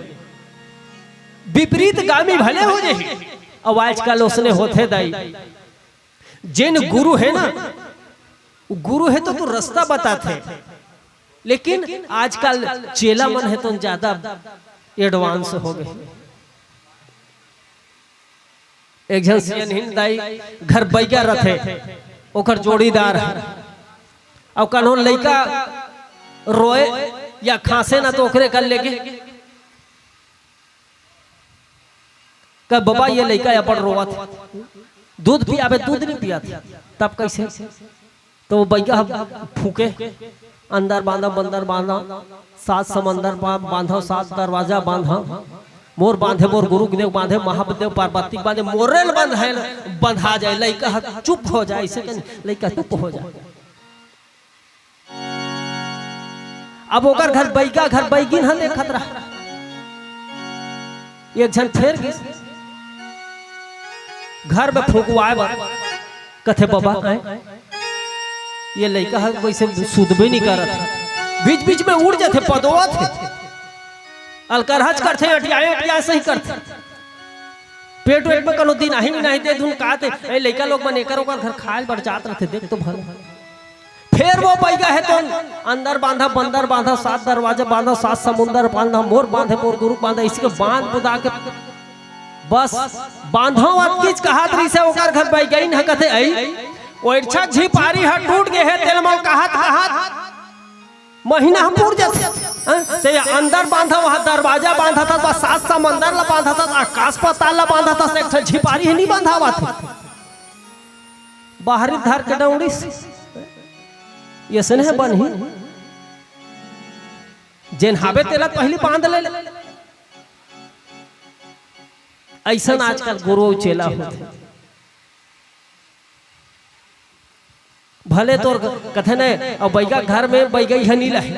विपरीत गामी भले हो जाए। अब आजकल ओसने होथे दाई, जेन गुरु हे ना, वो गुरु हे तो तू रास्ता बताथे, लेकिन आजकल चेला मन हे तो ज्यादा advance हो गे। एक झन सियनहिन दाई घर बैगा रथे, ओकर जोड़ीदार हे, अउ कन्हो लइका रोए या खांसे ना तो ओकरे कर लेगे, कहे, "बबा, ये लइका अपन रोवत हे, दूध पियाबे, दूध नहीं पियात हे।" तब कैसे? तो वो बैगा ह फूके, "अंदर बांधा, बंदर बांधा, सात समंदर पा-, बांधा, सात दरवाजा बांधा, मोर बांधे, मोर गुरु देव बांधे, महादेव पार्वती बांधे, मोरे ल बंधाए ल बंधा जाए।" लइका ह चुप हो जाए, ऐसे कन लइका चुप हो जाए। अब ओकर घर बैगा, घर बैगिन ह देखत रहा। एक झन फेर गिस घर में फुकवाए बर, कथे, "बबा, आय, ये लइका ह कोई से सुधबे नहीं करत हे, बीच-बीच में उड़ जाथे, पदोवत हे, अलकरहच करथे, अटियाए, अटियाए सही करथे, पेट वेट में कोनो दिन आही नहीं दे धुन काथे, ए लइका लोग मन एकर ओकर घर खाए बर जात रहथे, देख तो भला।" फेर वो बैगा हे तो अंदर बांधा, बंदर बांधा, सात दरवाजा बांधा, सात समुंदर बांधा, मोर बांधे, मोर गुरु बांधा, इसके बांध बुदा के बस बांधो अतकीच कहत रहिसे, ओकर घर बैगइन ह कथे, "अई, ओइरछा झिपारी ह टूट गे हे, तेल मोल कहत, कहत महीना ह पूर जाथे। हैं? ते अंदर बांधा, वहां दरवाजा बांधा था, बस सात समंदर ला बांधा था, आकाश पाताल ला बांधा था, एक ठन झिपारी ह नहीं बांधावत। बाहरी धार के डौड़िस, ये से नहीं बनही। जेन हावे तेला पहली बांध ले। ऐसन आजकल गुरु चेला होथे। भले तोर कथे नहीं, अब बैगा घर में बैगा ही नहीं लाही।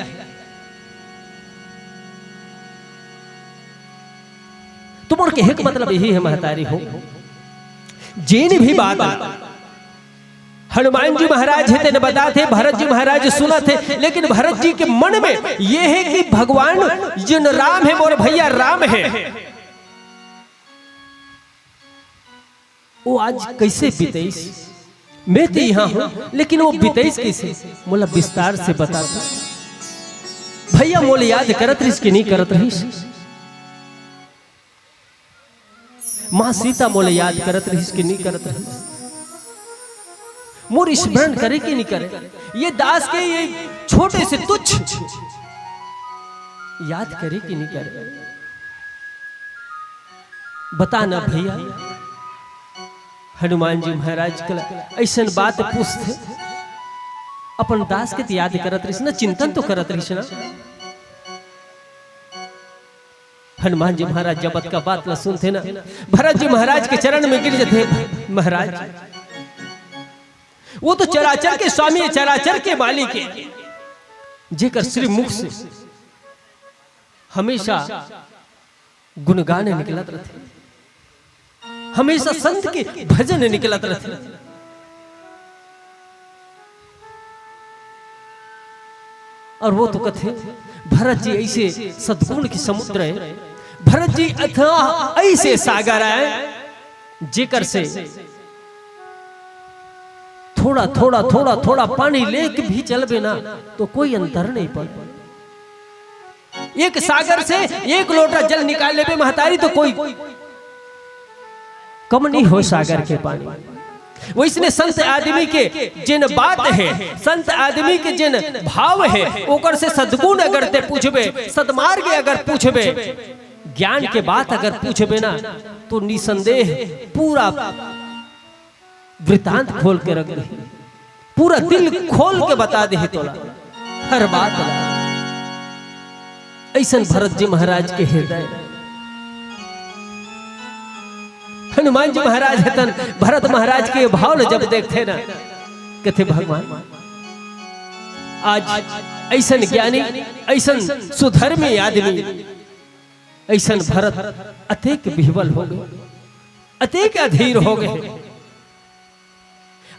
तो मोर कहे के मतलब यही है, महतारी हो, जेन भी बात हनुमान जी महाराज हे तेन बताथे, भरत जी महाराज सुनथे, लेकिन भरत जी के मन में ये है कि भगवान जिन राम है, मोर भैया राम है, वो आज कैसे बितइस? मैं तो यहाँ हूँ, लेकिन वो बितइस कैसे? मोला विस्तार से बता दे। भैया मोला याद करत रहिस कि नहीं करत रहिस? माँ सीता मोला याद करत रहिस कि नहीं करत रहिस? मोर स्मरण करे कि नहीं करे? ये दास के ये छोटे से तुच्छ याद करे कि नहीं करे? बता ना भैया। हनुमान जी महाराज के ऐसन बात पूछथे, अपन दास के तो याद करत रहिस ना, चिंतन तो करत रहिस ना। हनुमान जी महाराज जब अतका बात ला सुनथे ना, भरत जी महाराज के चरण में गिर जथे, महाराज, वो तो चराचर के स्वामी है, चराचर के मालिक है, जेकर श्री मुख से हमेशा गुणगान निकलत रथे, हमेशा संत के भजन निकलत रथे। और वो तो कथे, भरत जी ऐसे सद्गुण के समुद्र है, भरत जी अथाह ऐसे सागर है, जेकर से थोड़ा थोड़ा थोड़ा थोड़ा पानी लेके भी चलबे ना, तो कोई अंतर नहीं पड़े। एक सागर से एक लोटा जल निकाल लेबे महतारी, तो कोई कम नहीं हो सागर के पानी। वैसने संत आदमी के जिन बात है, संत आदमी के जिन भाव है, ओकर से सद्गुण अगर ते पूछबे, सदमार्ग अगर पूछबे, ज्ञान के बात अगर पूछबे ना, तो निसंदेह पूरा वृत्तांत खोल के रख दे, पूरा दिल खोल के बता दे तोला हर बात ला। ऐसन भरत जी महाराज के हृदय, हनुमान जी महाराज हे तन भरत महाराज के भाव ल जब देखथे ना, कथे भगवान, आज ऐसन ज्ञानी, ऐसन सुधर्मी आदमी, ऐसन भरत अतेक विह्वल हो गए, अतेक अधीर हो गए,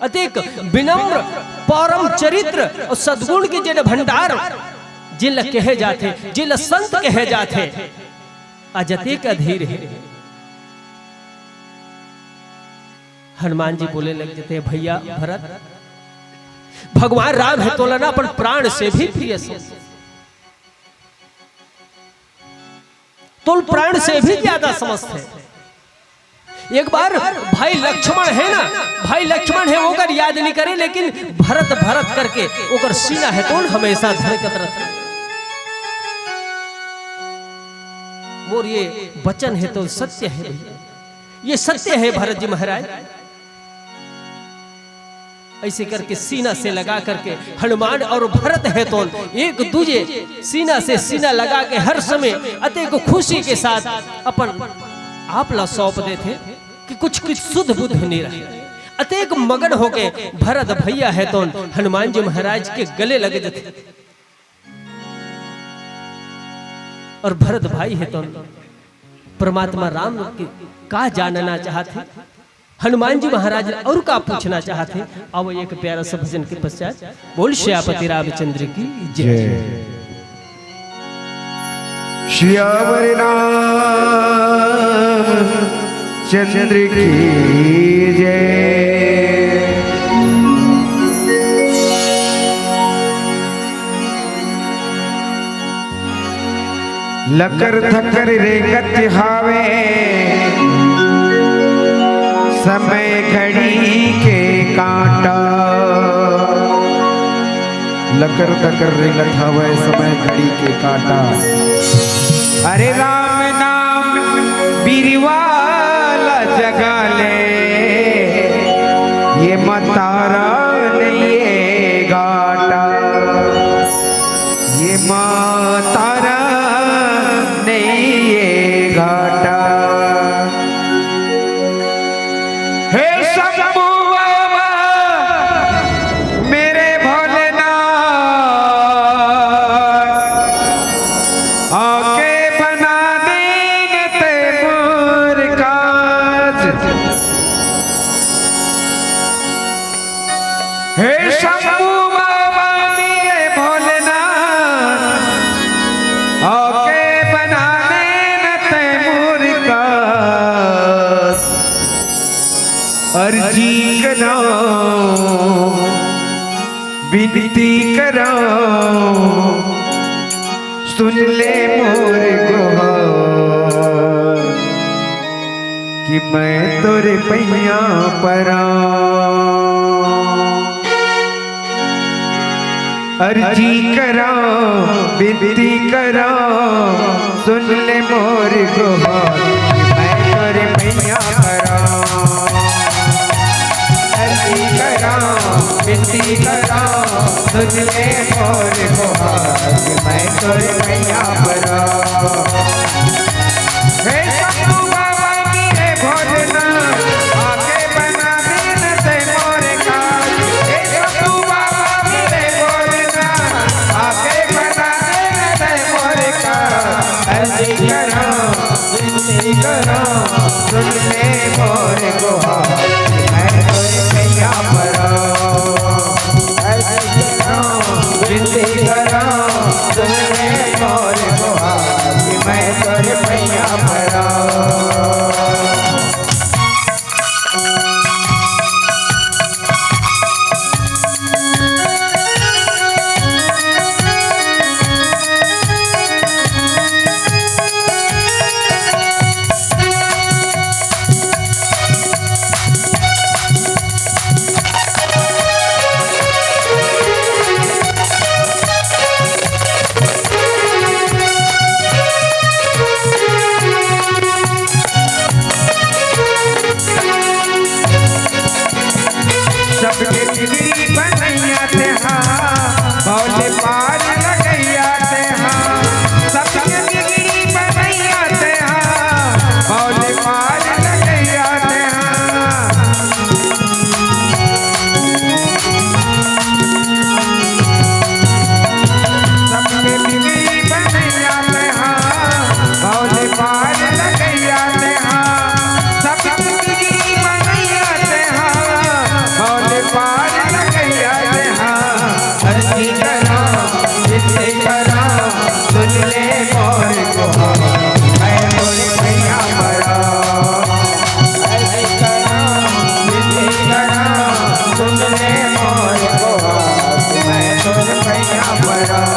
अतेक विनम्र, परम चरित्र और सद्गुण के जेन भंडार, जेला कहे जाथे, जेला संत कहे जाथे, आज अतेक अधीर है। हनुमान जी बोले लग जाते हैं, भैया भरत, भगवान राम हे तोला ना अपन प्राण से भी प्रिय समझ, तोल प्राण से भी ज्यादा समझते हैं। एक बार भाई लक्ष्मण है ना, भाई लक्ष्मण है, ओकर याद नहीं करे, लेकिन भरत भरत करके ओकर सीना हे तोल हमेशा धड़कत रहता। मोर ये वचन हे तोल सत्य है भैया, ये सत्य है भरत जी महाराज। ऐसे करके सीना से लगा करके हनुमान और भरत हे तोन एक दूजे सीना से सीना लगा के हर समय अतेक खुशी के साथ अपन आप ला सौंप देथे कि कुछ कुछ सुध बुध नहीं रहे। अतेक मगन होके भरत भैया हे तोन हनुमान जी महाराज के गले लग जथे। और भरत भाई हे तोन परमात्मा राम के का जानना चाहत हे, हनुमान जी महाराज और का पूछना चाहत हे। अब एक प्यारा सा भजन के पश्चात बोल श्यापति रामचंद्र की जय। जय। श्यावर रामचंद्र की जय। लकर थकर रेंगत हावे समय घड़ी के कांटा। लकर दकर रेंगत हवय समय घड़ी के कांटा। अरे राम नाम बिरवा ला जगा ले, ये मतारा नइ ये घाटा, ये मतारा नइ ये घाटा। हे शंभू बाबा, मेरे भोलेनाथ, आके बना देन ते मोर काज। हे शंभू बाबा, मेरे भोलेनाथ, आके बना देन ते मोर काज। अर्जी करौं, बिनती करौं, सुन ले मोर गोहार, कि मैं तोरे पैया परौं। अर्जी करौं, बिनती करौं, सुन ले मोर गोहार, कि मैं तोरे पैया परौं। अर्जी करौं, बिनती करौं, सुन ले मोर गोहार, कि मैं तोरे पैया परौं। हे शंभू बाबा, मेरे भोलेनाथ, आके बना देन ते मोर काज। हे शंभू बाबा, मेरे भोलेनाथ, आके बना देन ते मोर काज। अर्जी करौं, बिनती करौं, सुन ले मोर गोहार, मैं तोरे पैया परौं। अर्जी करौं, बिनती करौं, सुन ले मोर गोहार, मैं तोरे पैया परौं। सबके बिगड़ी बनैया तेहा, भव ले पार लगैया तेहा। सबके बिगड़ी बनैया तेहा, भव ले पार लगैया तेहा। सबके बिगड़ी बनैया तेहा, भव ले पार लगैया तेहा। सबके बिगड़ी बनैया तेहा, भव ले पार लगैया तेहा। अर्जी करौं, बिनती करौं, सुन ले मोर गोहार, मैं तोरे पैया परौं। अर्जी करौं, बिनती करौं, सुन ले मोर गोहार, मैं तोरे पैया परौं।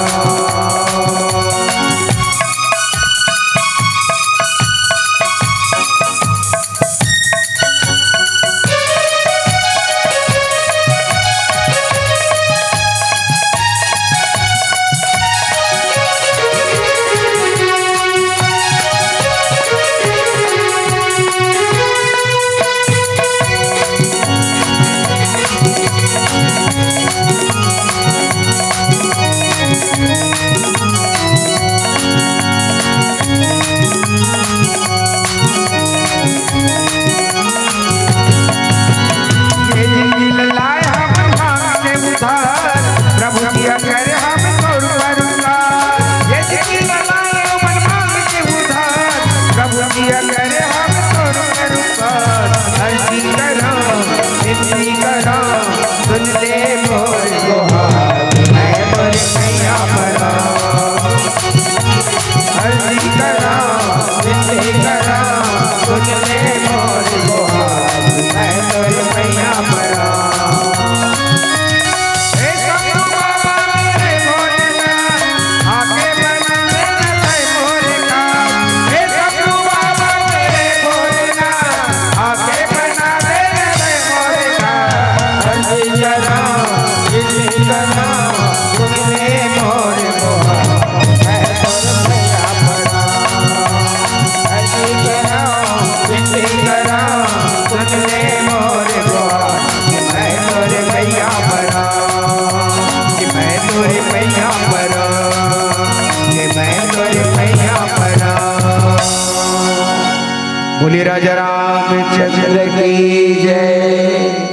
बोलिए राजा रामचंद्र की जय।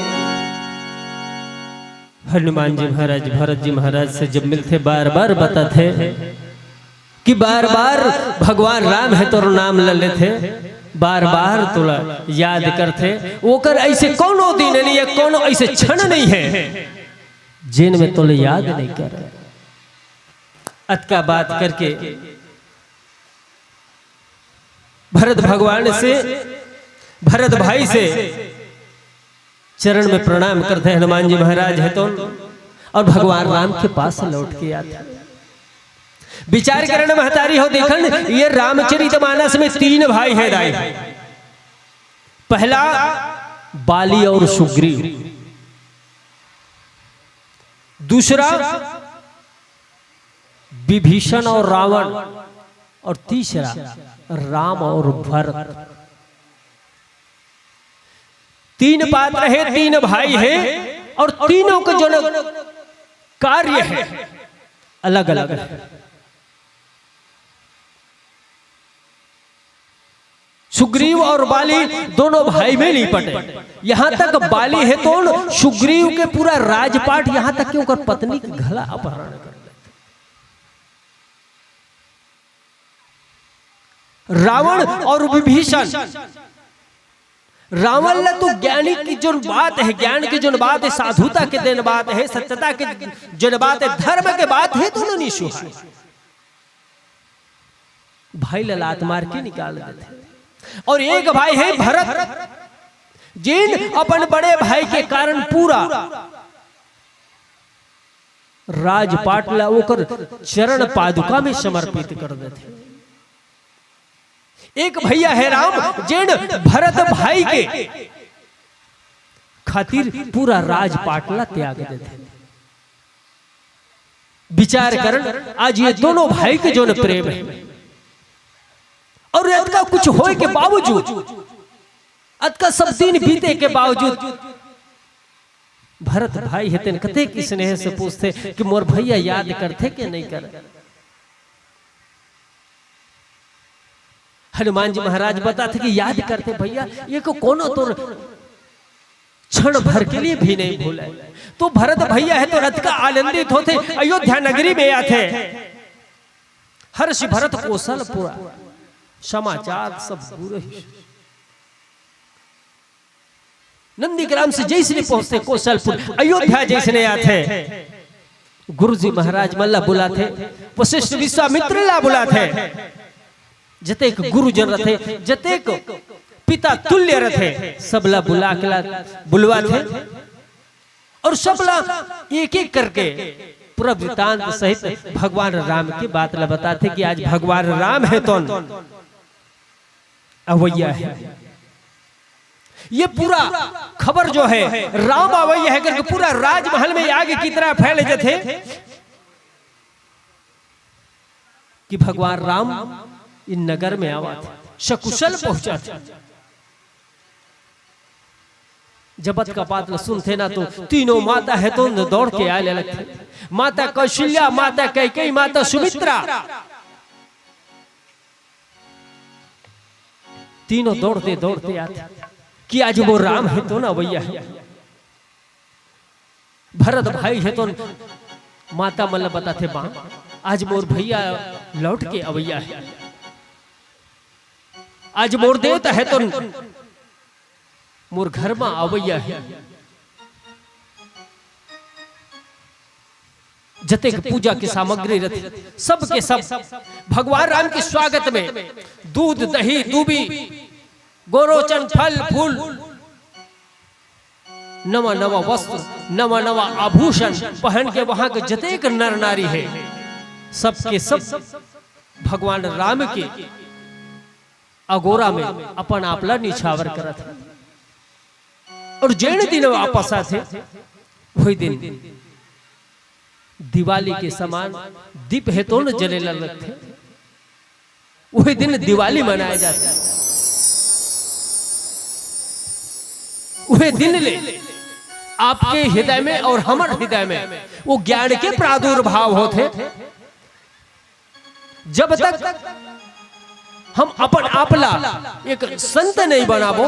हनुमान जी महाराज भरत जी महाराज से जब मिलथे, बार बार बताथे कि बार बार भगवान राम हे तोर नाम ल लेथे, बार बार तोला याद करथे। ओकर ऐसे कोनो दिन नहीं है, कोनो ऐसे क्षण नहीं है जेन में तोले याद नहीं करे। अतका बात करके भरत भगवान से, भरत भाई से चरण में प्रणाम करथे हनुमान जी महाराज हे तो, और भगवान राम के पास लौट के आथे। विचार करन महतारी हो, देखन ये रामचरित मानस में तीन भाई हे दाई। पहला बाली और सुग्रीव, दूसरा विभीषण और रावण, और तीसरा राम और भरत। तीन पात्र हे, तीन भाई हे, और तीनों के जो कार्य हे अलग अलग हे। सुग्रीव और बाली दोनों भाई में नहीं पटे। यहाँ तक बाली हे तो सुग्रीव के पूरा राजपाट, यहाँ तक कि ओकर पत्नी के घला अपहरण कर लेथे। रावण और विभीषण, रावण ला तो ज्ञानी की जोन बात हे, ज्ञान की जोन बात हे, साधुता के देन बात हे, सत्यता के जोन बात हे, धर्म के बात हे तो नहीं सुहाय। भाई ला लात मार के निकाल देथे। और एक भाई हे भरत, जेन अपन बड़े भाई के कारण पूरा राजपाट ला ओकर चरण पादुका में समर्पित कर देथे। एक भैया हे राम, जेन भरत भाई के खातिर पूरा राजपाट ला त्याग देथे। विचार करन, आज ये दोनों भाई के जोन प्रेम हे, और अतका कुछ होय के बावजूद, अतका सब दिन बीते के बावजूद, भरत भाई हे तेन कतेक स्नेह से पूछथे कि मोर भैया याद करथे के नहीं करे। हनुमान जी महाराज बताथे कि याद करथे भैया, ये को कोनो तोर क्षण भर के लिए भी नहीं भूले। तो भरत भैया हे तो अतका आनंदित होथे, अयोध्या नगरी में आथे। हर्ष भरत कोसलपुरा, समाचार सब गुरहि। नंदीग्राम से जैसने पहुंचथे कोसलपुर, अयोध्या जैसने आथे, गुरुजी महाराज मन ला बुलाथे, वशिष्ठ विश्वामित्र ला बुलाथे, जतेक गुरुजन रथे, जतेक पिता तुल्य रथे, सबला बुला के ला, बुलवाथे और सबला एक एक करके पूरा वृत्तांत सहित भगवान राम की बात ला बताथे कि आज भगवान राम हे तोन अवैया हे। ये पूरा खबर जो हे, राम अवैया हे करके पूरा राजमहल में आग की तरह फैल जाथे कि भगवान राम इन नगर में आवत हे, सकुशल पहुंचत हे। जब अतका बात ल सुनथे ना, तो तीनों माता हे तो दौड़ के आए लगथे। माता कौशल्या, माता कैकेयी, माता सुमित्रा, तीनों दौड़ते दौड़ते आथे कि आज मोर राम हे तो ना अवैया हे। भरत भाई हे तो माता मन ल बताथे, माँ, आज मोर भैया लौट के अवैया हे, आज मोर देवता हे तो मोर घर म अवैया हे। जतेक पूजा के सामग्री रथे, सब के सब भगवान राम के स्वागत में दूध, दही, दूबी, गोरोचन, फल, फूल, नवा नवा वस्त्र, नवा नवा आभूषण पहन के वहां के जतेक नर नारी हे, सब के सब भगवान राम के अगोरा में अपन आप ला निछावर करत हे। और जेन दिन वापस आथे, वही दिन दिवाली के समान दीप हे तो न जले ला लगथे, वही दिन दिवाली मनाए जाथे। वही दिन ले आपके हृदय में और हमर हृदय में वो ज्ञान के प्रादुर्भाव होथे। जब तक हम अपन आप ला एक संत नहीं बनाबो,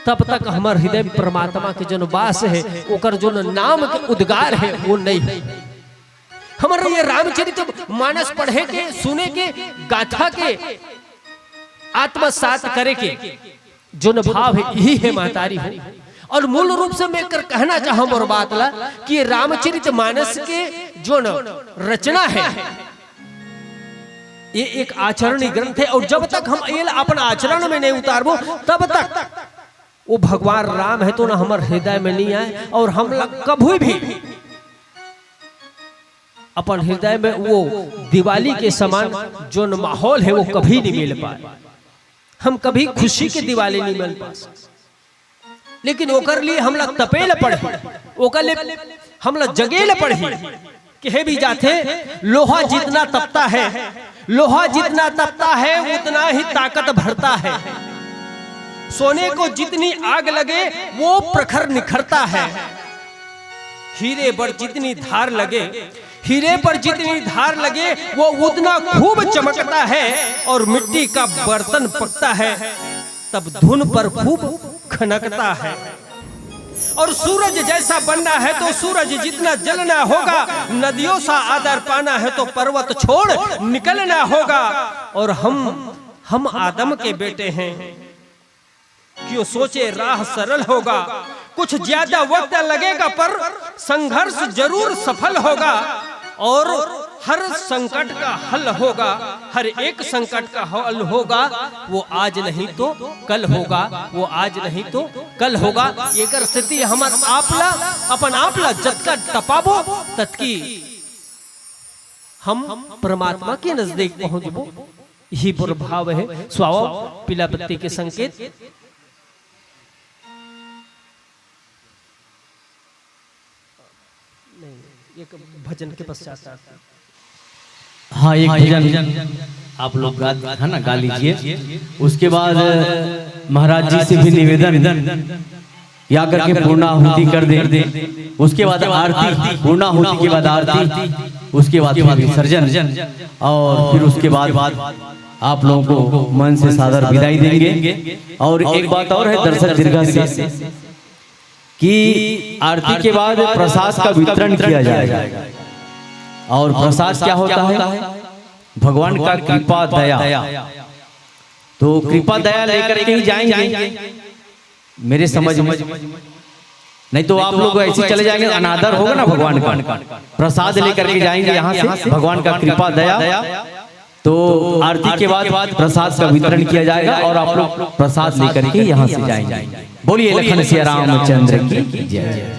तब तक हमर हृदय में परमात्मा के जोन वास हे, ओकर जोन नाम के उद्गार हे, वो नहीं हे। हमर ये रामचरित मानस पढ़े के, सुने के, गाथा के आत्मसात करे के जोन भाव हे, यही हे महतारी हो। और मूल रूप से मैं कर कहना चाहूं मोर बात ला कि रामचरित मानस के जोन रचना हे, ये एक आचरणी ग्रंथ हे, और जब तक हम ये ला अपन आचरण में नहीं उतारबो, तब तक वो भगवान राम हे तो ना हमर हृदय में नहीं आए, और हम ला कभी भी अपन हृदय में वो दिवाली के समान जोन माहौल हे, वो कभी नहीं मिल पाए। हम कभी खुशी के दिवाली नहीं मन पा सकते, लेकिन ओकर लिए हमला तपे ल पड़ही, ओकर लिए हमला जगे ल पड़ही। कहे भी जाथे, लोहा जितना तपता है, लोहा जितना तपता है, उतना ही ताकत भरता है। सोने को जितनी आग लगे, वो प्रखर निखरता है। हीरे पर जितनी धार लगे, हीरे पर जितनी धार लगे, वो उतना खूब चमकता है। और मिट्टी का बर्तन पकता है, तब धुन पर खूब खनकता है। और सूरज जैसा बनना है तो सूरज जितना जलना होगा, नदियों सा आदर पाना है तो पर्वत छोड़ निकलना होगा। और हम हम आदम के बेटे हैं, क्यों सोचे राह सरल होगा। कुछ ज्यादा वक्त लगेगा पर संघर्ष जरूर सफल होगा, और हर संकट का हल होगा, हर एक संकट का हल होगा। वो आज नहीं तो कल होगा, वो आज नहीं तो कल होगा। एकर सेती हमर आप ला, अपन आप ला जतका तपाबो, ततकी हम परमात्मा के नजदीक पहुंचबो। यही मोर भाव हे। स्वाओ, पीला बत्ती के संकेत। नहीं, एक भजन के पश्चात। हाँ, एक भजन आप लोग गा, है ना, गा लीजिए। उसके बाद महाराज जी से भी निवेदन, या करके पूर्णाहुति कर दे। उसके बाद आरती, पूर्णाहुति के बाद आरती, उसके बाद फिर विसर्जन, और फिर उसके बाद आप लोगों को मन से सादर विदाई देंगे। और एक बात और है दर्शक दीर्घा से, कि आरती के बाद प्रसाद का वितरण किया जाएगा। और प्रसाद क्या होता है? भगवान का कृपा दया। तो कृपा दया लेकर के ही जाएंगे, मेरे समझ में। नहीं तो आप लोग ऐसे चले जाएंगे, अनादर होगा ना भगवान का। प्रसाद लेकर के जाएंगे यहाँ से, भगवान का कृपा दया। तो आरती के बाद प्रसाद का वितरण किया जाएगा और आप लोग प्रसाद लेकर के यहाँ से जाएंगे। बोलिए लखन सिया रामचंद्र की जय।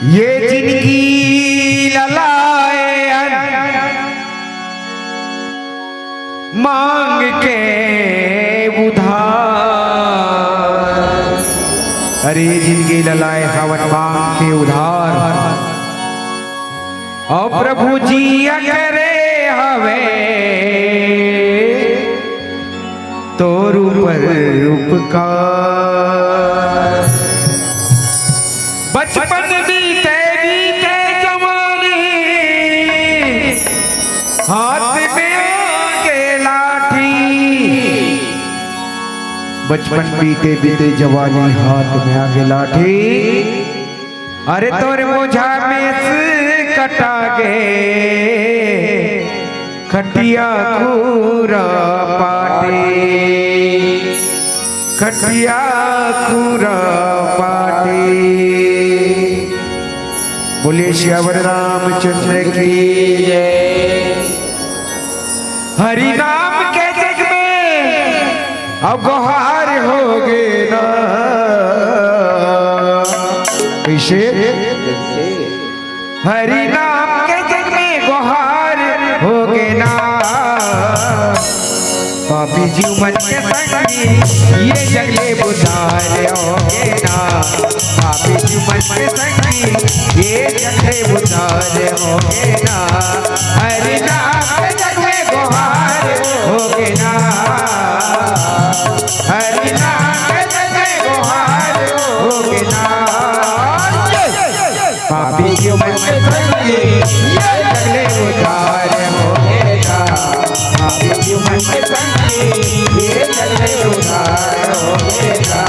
ये जिनगी ललाए अन मांग के उधार। अरे जिनगी ललाए हवन मांग के उधार। और प्रभु जी करे हवे तोर ऊपर उपकार। बचपन बीते बीते जवानी, हाथ में आगे लाठी। बचपन बीते बीते जवानी, हाथ में आगे लाठी। अरे तोर बोझा में से कटा गे, खटिया खूरा पाटे, खटिया खूरा पाटे। बोलिए सियावर रामचंद्र की जय। हरि नाम के जग में अब गोहार हो गे ना। कैसे? हरि नाम के जग में गोहार हो गे ना। पापी जीव मन के संगी, ये जग ले उद्धार होगे ना। पापी जीव मन के संगी, ये जग ले उद्धार होगे ना। हरि नाम जग में गोहार होगे ना। हरि नाम जग में गोहार होगे ना। पापी जीव मन के संगी, ये जग ले उद्धार होगे ना। पापी जीव मन के संगी, ये जग ले उद्धार होगे ना।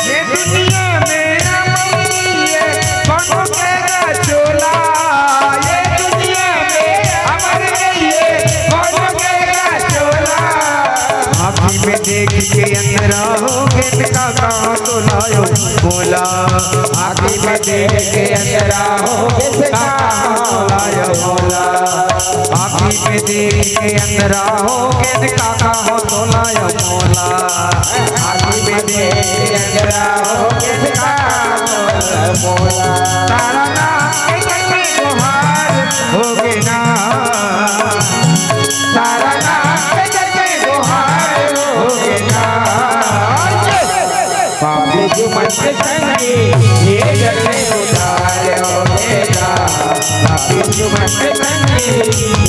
ये दुनिया में अमर नहीं है कोनो के ना चोला। ये दुनिया में अमर नहीं है कोनो के ना चोला। आँखी में देख के अंधरा होगे ना, काका हो तोला यो मोला। आँखी में देख के अंधरा होगे ना, काका हो तोला यो मोला। आँखी में देख के अंधरा होगे ना, काका हो तोला यो मोला। आँखी में देख के अंधरा होगे ना, काका हो तोला यो मोला। तारा नाम के जग में गोहार होगे ना। तारा नाम के जग में गोहार होगे ना। पापी जीव मन के संगी, ये जग में उद्धार होगे ना। पापी जीव मन के संगी,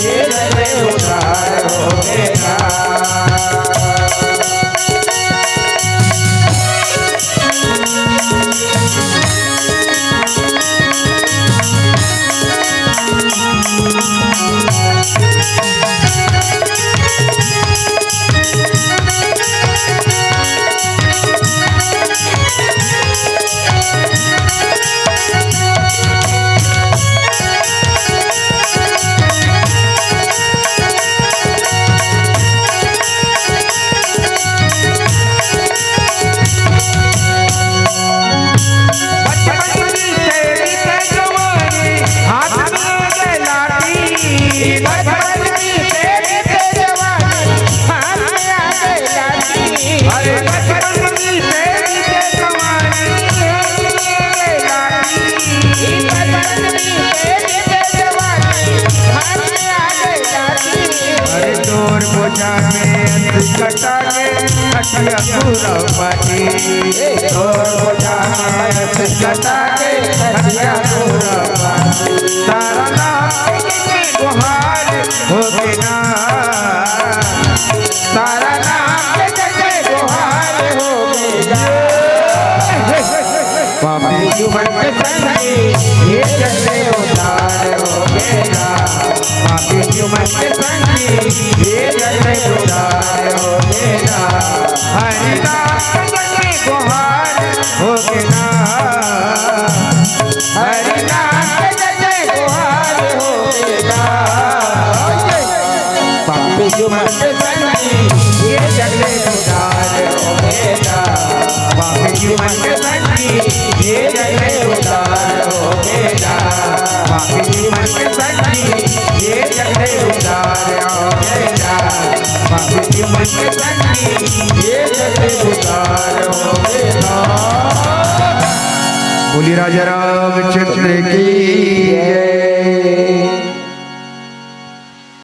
ये जग में उद्धार होगे ना। बचपन की तेरी जवानी, हाथ में ये लाठी। बचपन की तेरी जवानी, हाथ में ये लाठी। अरे बचपन की तेरी जवानी, हाथ में ये लाठी। बचपन की तेरी जवानी, हाथ में ये लाठी। अरे तोर बोझा में अंत कटा के खटिया पूरा पानी। तोर बोझा में अंत कटा के खटिया पूरा पानी। तारा नाम के गोहार होगे ना। तारा नाम के गोहार होगे ना। पापी जीव मन के संगी, ये जग में उद्धार होगे ना। पापी जीव मन के संगी, ये जग में उद्धार होगे ना। हरि नाम के जग में गोहार होगे ना। हरि नाम के जग में गोहार होगे ना। पापी जीव मन के संगी, ये जग में उद्धार होगे ना। पापी जीव मन के संगी, ये जग में उद्धार होगे ना। पापी जीव मन के संगी, ये जग में उद्धार होगे ना। पापी जीव मन के संगी, ये जग में उद्धार होगे ना। बोलिए राजा रामचंद्र की जय।